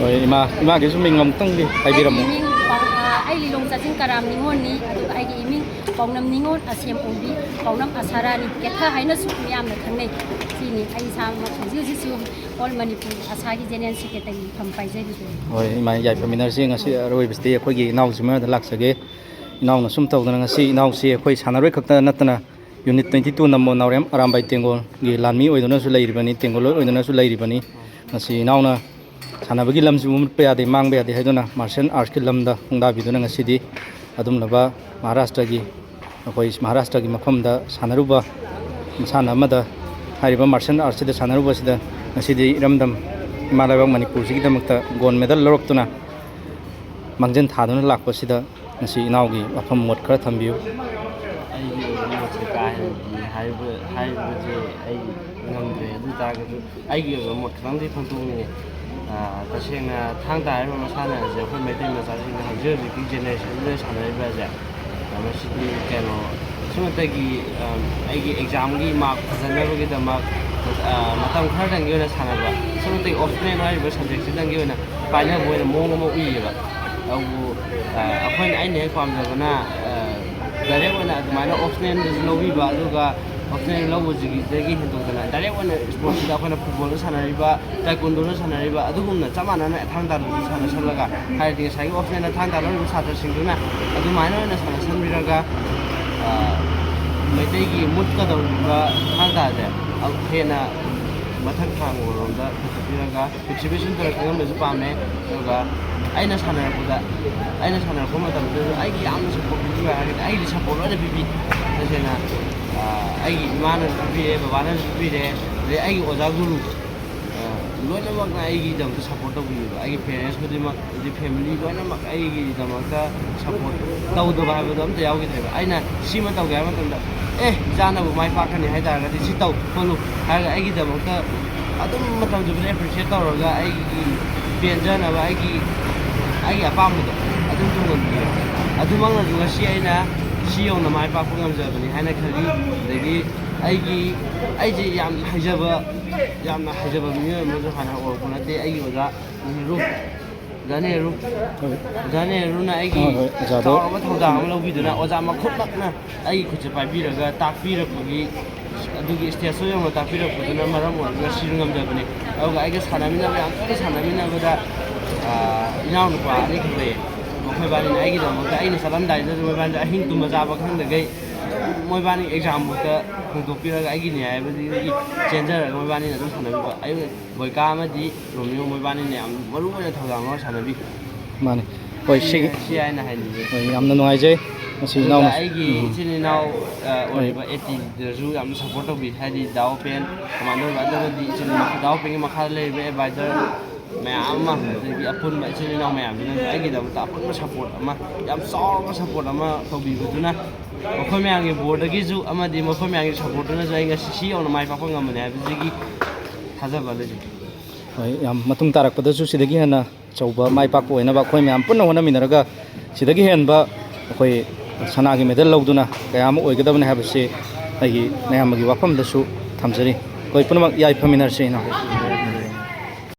ꯍꯣꯏ, ꯏꯃꯥ, ꯏꯃꯥꯒꯤꯁꯨ ꯃꯤꯡ ꯑꯃꯨꯛꯇꯪꯗꯤ ꯍꯥꯏꯕꯤꯔꯝꯃꯨ꯫ ꯑꯩꯒꯤ ꯃꯤꯡ ꯄꯥꯎ-, ꯑ, ꯑꯩ ꯂꯤꯂꯣꯡ ꯆꯥꯆꯤꯡ ꯀꯔꯥꯝ ꯅꯤꯉꯣꯜꯅꯤ꯫ ꯑꯗꯨꯒ ꯑꯩꯒꯤ ꯏꯃꯤꯡ ꯄꯥꯎꯅꯝ ꯅꯤꯉꯣꯜ ꯑꯁꯦꯝ ꯑꯣꯡꯕꯤ, ꯄꯥꯎꯅꯝ ꯑꯁꯥꯔꯥꯅꯤ ꯀꯦꯊ ꯍꯥꯏꯅꯁꯨ ꯃꯤꯌꯥꯝꯅ ꯈꯪꯅꯩ꯫ ꯁꯤꯅꯤ꯫ ꯑꯩ ꯏꯁꯥꯃꯛ ꯍꯧꯖꯤꯛ ꯍꯧꯖꯤꯛꯁꯨ ꯑꯣꯜ ꯃꯅꯤꯄꯨꯔ ꯑꯁꯥꯒꯤ ꯖꯦꯅꯦꯔꯦꯜ ꯁꯦꯀ꯭ꯔꯦꯇꯔꯤ ꯐꯝ ꯄꯥꯏꯖꯔꯤꯕꯅꯤ꯫ ꯍꯣꯏ, ꯏꯃꯥ, ꯌꯥꯏꯐꯃꯤꯟꯅꯔꯁꯤ꯫ ꯉꯁꯤ ꯑꯔꯣꯏꯕꯁꯤꯗꯤ ꯑꯩꯈꯣꯏꯒꯤ ꯏꯅꯥꯎꯁꯤ ꯃꯌꯥꯝꯗ ꯂꯥꯛꯆꯒꯦ꯫ ꯏꯅꯥꯎꯅ ꯁꯨꯝ ꯇꯧꯗꯅ ꯉꯁꯤ ꯏꯅꯥꯎꯁꯤ ꯑꯩꯈꯣꯏ ꯁꯥꯟꯅꯔꯣꯏ ꯈꯛꯇ ꯅꯠꯇꯅ Unit twenty two ꯅꯝꯕꯣ ꯅꯥꯎꯔꯦꯝ ꯑꯔꯥꯝꯕꯥꯏ ꯇꯦꯡꯒꯣꯜꯒꯤ ꯂꯥꯟꯃꯤ ꯑꯣꯏꯗꯨꯅꯁꯨ ꯂꯩꯔꯤꯕꯅꯤ, ꯇꯦꯡꯒꯣꯜ ꯑꯣꯏꯗꯨꯅꯁꯨ ꯂꯩꯔꯤꯕꯅꯤ꯫ ꯉꯁꯤ ꯏꯅꯥꯎꯅ ꯁꯥꯟꯅꯕꯒꯤ ꯂꯝꯁꯤꯕꯨ ꯃꯨꯠꯄ ꯌꯥꯗꯦ, ꯃꯥꯡꯕ ꯌꯥꯗꯦ ꯍꯥꯏꯗꯨꯅ martial artsꯀꯤ ꯂꯝꯗ ꯈꯣꯡꯗꯥꯕꯤꯗꯨꯅ ꯉꯁꯤꯗꯤ ꯑꯗꯨꯝꯂꯕ ꯃꯍꯥꯔꯥꯁꯇ꯭ꯔꯒꯤ, ꯑꯩꯈꯣꯏ ꯃꯍꯥꯔꯥꯁꯇ꯭ꯔꯒꯤ ꯃꯐꯝꯗ ꯁꯥꯟꯅꯔꯨꯕ ꯃꯁꯥꯟꯅ ꯑꯃꯗ, ꯍꯥꯏꯔꯤꯕ martial artsꯁꯤꯗ ꯁꯥꯟꯅꯔꯨꯕꯁꯤꯗ ꯉꯁꯤꯗꯤ ꯏꯔꯝꯗꯝ ꯏꯃꯥ ꯂꯩꯕꯥꯛ ꯃꯅꯤꯄꯨꯔꯁꯤꯒꯤꯗꯃꯛꯇ gold medal ꯂꯧꯔꯛꯇꯨꯅ ꯃꯥꯡꯖꯤꯟ ꯊꯥꯗꯨꯅ ꯂꯥꯛꯄꯁꯤꯗ ꯉꯁꯤ ꯏꯅꯥꯎꯒꯤ ꯋꯥꯐꯝ ꯃꯣꯠ ꯈꯔ ꯊꯝꯕꯤꯌꯨ꯫ ꯑꯩꯒꯤ ꯑꯣꯏꯕ ꯃꯣꯠꯁꯦ ꯀꯥ ꯍꯦꯟꯅꯗꯤ ꯍꯥꯏꯕ, ꯍꯥꯏꯕꯁꯦ ꯑꯩ ꯉꯝꯗ꯭ꯔꯦ꯫ ꯑꯗꯨ ꯑꯣꯏ ꯇꯥꯔꯒꯁꯨ ꯑꯩꯒꯤ ꯑꯣꯏꯕ ꯃꯣꯠ ꯈꯤꯇꯪꯗꯤ ꯐꯣꯡꯗꯣꯛꯅꯤꯡꯉꯦ꯫ ꯑꯥ, ꯇꯁꯦꯡꯅ ꯊꯥꯡ ꯇꯥ ꯍꯥꯏꯔꯤꯕ ꯃꯁꯥꯟꯅ ꯑꯁꯦ ꯑꯩꯈꯣꯏ ꯃꯩꯇꯩ ꯃꯆꯥꯁꯤꯡꯅ ꯍꯧꯖꯤꯛ ꯍꯧꯖꯤꯛꯀꯤ generationꯁꯤꯗ ꯁꯥꯟꯅꯔꯤꯕ ꯑꯁꯦ, ꯑꯥ, ꯃꯁꯤꯗꯤ ꯀꯩꯅꯣ, ꯁꯨꯞꯅꯇꯒꯤ, ꯑꯥ, ꯑꯩꯒꯤ examꯒꯤ mark ꯐꯖꯅꯕꯒꯤꯗꯃꯛ, ꯑꯥ, ꯃꯇꯝ ꯈꯔꯗꯪꯒꯤ ꯑꯣꯏꯅ ꯁꯥꯟꯅꯕ, ꯁꯨꯞꯅꯇꯒꯤ optional ꯍꯥꯏꯔꯤꯕ subjectꯁꯤꯗꯪꯒꯤ ꯑꯣꯏꯅ ꯄꯥꯏꯅꯕ ꯑꯣꯏꯅ ꯃꯑꯣꯡ ꯑꯃ ꯎꯏꯌꯦꯕ꯫ ꯑꯗꯨꯕꯨ, ꯑ, ꯑꯩꯈꯣꯏꯅ, ꯑꯩꯅ ꯍꯦꯛ ꯄꯥꯝꯖꯕꯅ, ꯑ, direct ꯑꯣꯏꯅ ꯑꯗꯨꯃꯥꯏꯅ optionalꯗꯁꯨ ꯂꯧꯕꯤꯕ, ꯑꯗꯨꯒ optional ꯂꯧꯕꯁꯤꯗꯒꯤ ꯍꯦꯟꯗꯣꯛꯇꯅ direct ꯑꯣꯏꯅ sportsꯁꯤꯗ ꯑꯩꯈꯣꯏꯅ footballꯗ ꯁꯥꯟꯅꯔꯤꯕ, taekwondoꯗ ꯁꯥꯟꯅꯔꯤꯕ, ꯑꯗꯨꯒꯨꯝꯅ ꯆꯞ ꯃꯥꯟꯅꯅ ꯊꯥꯡ ꯇꯥ ꯂꯧꯕꯁꯨ ꯁꯥꯟꯅꯁꯜꯂꯒ, ꯍꯥꯏꯗꯤ ꯉꯁꯥꯏꯒꯤ optionalꯗ ꯊꯥꯡ ꯇꯥ ꯂꯧꯔꯤꯕ ꯁꯥꯇ꯭ꯔꯁꯤꯡꯗꯨꯅ ꯑꯗꯨꯃꯥꯏꯅ ꯑꯣꯏꯅ ꯁꯥꯟꯅꯁꯟꯕꯤꯔꯒ, ꯑ, ꯃꯩꯇꯩꯒꯤ ꯃꯨꯠꯀꯗꯧꯔꯤꯕ ꯊꯥꯡ ꯇꯥꯁꯦ ꯍꯦꯟꯅ ꯃꯊꯛ ꯊꯥꯡꯕꯔꯣꯝꯗ ꯄꯨꯈꯠꯄꯤꯔꯒ contribution ꯈꯔ ꯈꯪꯍꯟꯕꯁꯨ ꯄꯥꯝꯃꯦ꯫ ꯑꯗꯨꯒ ꯑꯩꯅ ꯁꯥꯟꯅꯔꯛꯄꯗ, ꯑꯩꯅ ꯁꯥꯟꯅꯔꯛꯄ ꯃꯇꯝꯗꯁꯨ ꯑꯩꯒꯤ ꯌꯥꯝꯅ support ꯄꯤꯕꯤꯕ ꯍꯥꯏꯔꯒꯗꯤ ꯑꯩꯒꯤꯗꯤ support ꯂꯣꯏꯅ ꯄꯤꯕꯤ꯫ ꯇꯁꯦꯡꯅ, ꯑ, ꯑꯩꯒꯤ ꯏꯃꯥꯅꯁꯨ ꯄꯤꯕꯤꯔꯦ, ꯕꯕꯥꯅꯁꯨ ꯄꯤꯕꯤꯔꯦ, ꯑꯗꯩ ꯑꯩꯒꯤ ꯑꯣꯖꯥ ꯒꯨꯔꯨ, ꯑ, ꯂꯣꯏꯅꯃꯛꯅ ꯑꯩꯒꯤꯗꯃꯛꯇ support ꯇꯧꯕꯤꯌꯦꯕ꯫ ꯑꯩꯒꯤ parents ꯈꯨꯗꯤꯡꯃꯛ, ꯑꯗꯩ family ꯂꯣꯏꯅꯃꯛ ꯑꯩꯒꯤꯗꯃꯛꯇ support ꯇꯧꯗꯕ ꯍꯥꯏꯕꯗꯣ ꯑꯝꯇ ꯌꯥꯎꯈꯤꯗ꯭ꯔꯦꯕ꯫ ꯑꯩꯅ ꯁꯤꯃ ꯇꯧꯒꯦ ꯍꯥꯏꯕ ꯃꯇꯝꯗ, "ꯑꯦ, ꯏꯆꯥꯅꯕꯨ ꯃꯥꯏ ꯄꯥꯛꯀꯅꯤ ꯍꯥꯏ ꯇꯥꯔꯒꯗꯤ ꯁꯤ ꯇꯧ ꯈꯣꯠꯂꯨ" ꯍꯥꯏꯔꯒ ꯑꯩꯒꯤꯗꯃꯛꯇ ꯑꯗꯨꯝ ꯃꯇꯝ ꯆꯨꯞꯄꯗ appreciate ꯇꯧꯔꯒ ꯑꯩꯒꯤ ꯄꯦꯟꯖꯅꯕ, ꯑꯩꯒꯤ, ꯑꯩꯒꯤ ꯑꯄꯥꯝꯕꯗꯣ ꯑꯗꯨꯝ ꯊꯨꯡꯍꯟꯕꯤꯌꯦ꯫ ꯑꯗꯨꯃꯛꯅꯁꯨ ꯉꯁꯤ ꯑꯩꯅ ꯁꯤ ꯌꯧꯅ ꯃꯥꯏ ꯄꯥꯛꯄ ꯉꯝꯖꯕꯅꯤ ꯍꯥꯏꯅ ꯈꯜꯂꯤ꯫ ꯑꯗꯒꯤ ꯑꯩꯒꯤ, ꯑꯩꯁꯦ ꯌꯥꯝ ꯍꯩꯖꯕ, ꯌꯥꯝꯅ ꯍꯩꯖꯕ ꯃꯤꯑꯣꯏ ꯑꯃꯁꯨ ꯍꯥꯟꯅ ꯑꯣꯏꯔꯛꯄ ꯅꯠꯇꯦ꯫ ꯑꯩꯒꯤ ꯑꯣꯖꯥ ꯅꯦꯍꯔꯨ, ꯑꯣꯖꯥ ꯅꯦꯍꯔꯨ, ꯑꯣꯖꯥ ꯅꯦꯍꯔꯨꯅ ꯑꯩꯒꯤ ꯍꯣꯏ, ꯍꯣꯏ, ꯑꯣꯖꯥꯗꯣ꯫ ꯆꯥꯎꯔꯕ ꯊꯧꯗꯥꯡ ꯑꯃ ꯂꯧꯕꯤꯗꯨꯅ ꯑꯣꯖꯥ ꯃꯈꯨꯠꯃꯛꯅ ꯑꯩꯒꯤ ꯈꯨꯠꯁꯦ ꯄꯥꯏꯕꯤꯔꯒ ꯇꯥꯛꯄꯤꯔꯛꯄꯒꯤ, ꯑꯗꯨꯒꯤ stageꯇ ꯌꯧꯅ ꯇꯥꯛꯄꯤꯔꯛꯄꯗꯨꯅ ꯃꯔꯝ ꯑꯣꯏꯔꯒ ꯁꯤꯕ ꯉꯝꯖꯕꯅꯤ꯫ ꯑꯗꯨꯒ ꯑꯩꯒ ꯁꯥꯟꯅꯃꯤꯟꯅꯕ, ꯌꯥꯝ ꯇꯣꯏꯅ ꯁꯥꯟꯅꯃꯤꯟꯅꯕꯗ, ꯑꯥ, ꯏꯅꯥꯎꯅꯨꯄꯥ ꯑꯅꯤꯈꯛ ꯂꯩꯌꯦ꯫ ꯃꯈꯣꯏ ꯏꯕꯥꯅꯤꯅ ꯑꯩꯒꯤꯗꯃꯛꯇ, ꯑꯩꯅ ꯆꯠꯂꯝꯗꯥꯏꯗꯨꯗ ꯃꯣꯏ ꯏꯕꯥꯅꯤꯗ ꯑꯍꯤꯡ ꯇꯨꯝꯕ ꯆꯥꯕ ꯈꯪꯗꯈꯩ ꯃꯣꯏꯕꯥꯅꯤ ꯑꯦꯛꯖꯥꯝꯐꯥꯎꯗ ꯍꯣꯡꯗꯣꯛꯄꯤꯔꯒ ꯑꯩꯒꯤꯅꯦ ꯍꯥꯏꯕꯗꯒꯤ ꯆꯦꯟꯖꯔꯒ ꯃꯣꯏꯕꯥꯅꯤꯅ ꯑꯗꯨꯝ ꯁꯥꯟꯅꯕꯤꯕ, ꯑꯩ ꯕꯣꯏꯀꯥ ꯑꯃꯗꯤ ꯔꯣꯃꯤꯌꯣ ꯃꯣꯏꯕꯥꯅꯤꯅ ꯌꯥꯝ ꯃꯔꯨ ꯑꯣꯏꯅ ꯊꯧꯗꯥꯡ ꯂꯧꯔ ꯁꯥꯟꯅꯕꯤ꯫ ꯃꯥꯅꯦ꯫ ꯍꯣꯏ, ꯁꯤꯒꯤ ꯁꯤ ꯍꯥꯏꯅ ꯍꯥꯏꯅꯤꯡꯉꯤ꯫ ꯍꯣꯏ, ꯌꯥꯝꯅ ꯅꯨꯡꯉꯥꯏꯖꯩ ꯉꯁꯤ ꯑꯗꯨꯒ ꯏꯅꯥꯎꯅ꯫ ꯑꯩꯒꯤ ꯎꯝ꯫ ꯏꯆꯤꯟ ꯏꯅꯥꯎ ꯑ, ꯑꯣꯏꯔꯤꯕ ꯑꯦꯇꯤꯗꯁꯨ ꯌꯥꯝꯅ ꯁꯞꯄꯣꯔꯠ ꯇꯧꯕꯤ, ꯍꯥꯏꯗꯤ ꯗꯥ ꯑꯣꯄꯦꯟ, ꯀꯃꯥꯟꯗꯣ ꯑꯗꯨꯒꯗꯤ ꯏꯆꯤꯟ ꯏꯅꯥꯎ ꯗꯥ ꯑꯣꯄꯦꯟꯒꯤ ꯃꯈꯥꯗ ꯂꯩꯔꯤꯕ ꯑꯦꯗꯚꯥꯏꯖꯔ ꯃꯌꯥꯝ ꯑꯃ, ꯑꯗꯒꯤ ꯑꯄꯨꯟꯕ ꯏꯆꯤꯟ ꯏꯅꯥꯎ ꯃꯌꯥꯝꯁꯤꯅ ꯑꯩꯒꯤꯗꯃꯛꯇ ꯑꯄꯨꯟꯕ ꯁꯞꯄꯣꯔꯠ ꯑꯃ, ꯌꯥꯝ ꯆꯥꯎꯔꯕ ꯁꯞꯄꯣꯔꯠ ꯑꯃ ꯇꯧꯕꯤꯕꯗꯨꯅ ꯃꯈꯣꯏ ꯃꯌꯥꯝꯒꯤ ꯕꯣꯔꯗꯒꯤꯁꯨ ꯑꯃꯗꯤ ꯃꯈꯣꯏ ꯃꯌꯥꯝꯒꯤ ꯁꯞꯄꯣꯔꯠꯇꯨꯅꯁꯨ ꯑꯩ ꯉꯁꯤ ꯁꯤ ꯌꯧꯅ ꯃꯥꯏ ꯄꯥꯛꯄ ꯉꯝꯕꯅꯤ ꯍꯥꯏꯕꯁꯤꯒꯤ ꯊꯥꯖꯕ ꯂꯩꯖꯩ꯫ ꯍꯣꯏ, ꯌꯥꯝ ꯃꯇꯨꯡ ꯇꯥꯔꯛꯄꯗꯁꯨ ꯁꯤꯗꯒꯤ ꯍꯦꯟꯅ ꯑꯆꯧꯕ ꯃꯥꯏ ꯄꯥꯛꯄ ꯑꯣꯏꯅꯕ ꯑꯩꯈꯣꯏ ꯃꯌꯥꯝ ꯄꯨꯟꯅ ꯍꯣꯠꯅꯃꯤꯟꯅꯔꯒ ꯁꯤꯗꯒꯤ ꯍꯦꯟꯕ ꯑꯩꯈꯣꯏ ꯁꯅꯥꯒꯤ ꯃꯦꯗꯜ ꯂꯧꯗꯨꯅ ꯀꯌꯥ ꯑꯃ ꯑꯣꯏꯒꯗꯕꯅꯤ ꯍꯥꯏꯕꯁꯤ ꯑꯩꯒꯤ ꯃꯌꯥꯝꯒꯤ ꯋꯥꯐꯝꯗꯁꯨ ꯊꯝꯖꯔꯤ꯫ ꯑꯩꯈꯣꯏ ꯄꯨꯝꯅꯃꯛ ꯌꯥꯏꯐꯃꯤꯟꯅꯔꯁꯤ ꯏꯅꯥꯎ꯫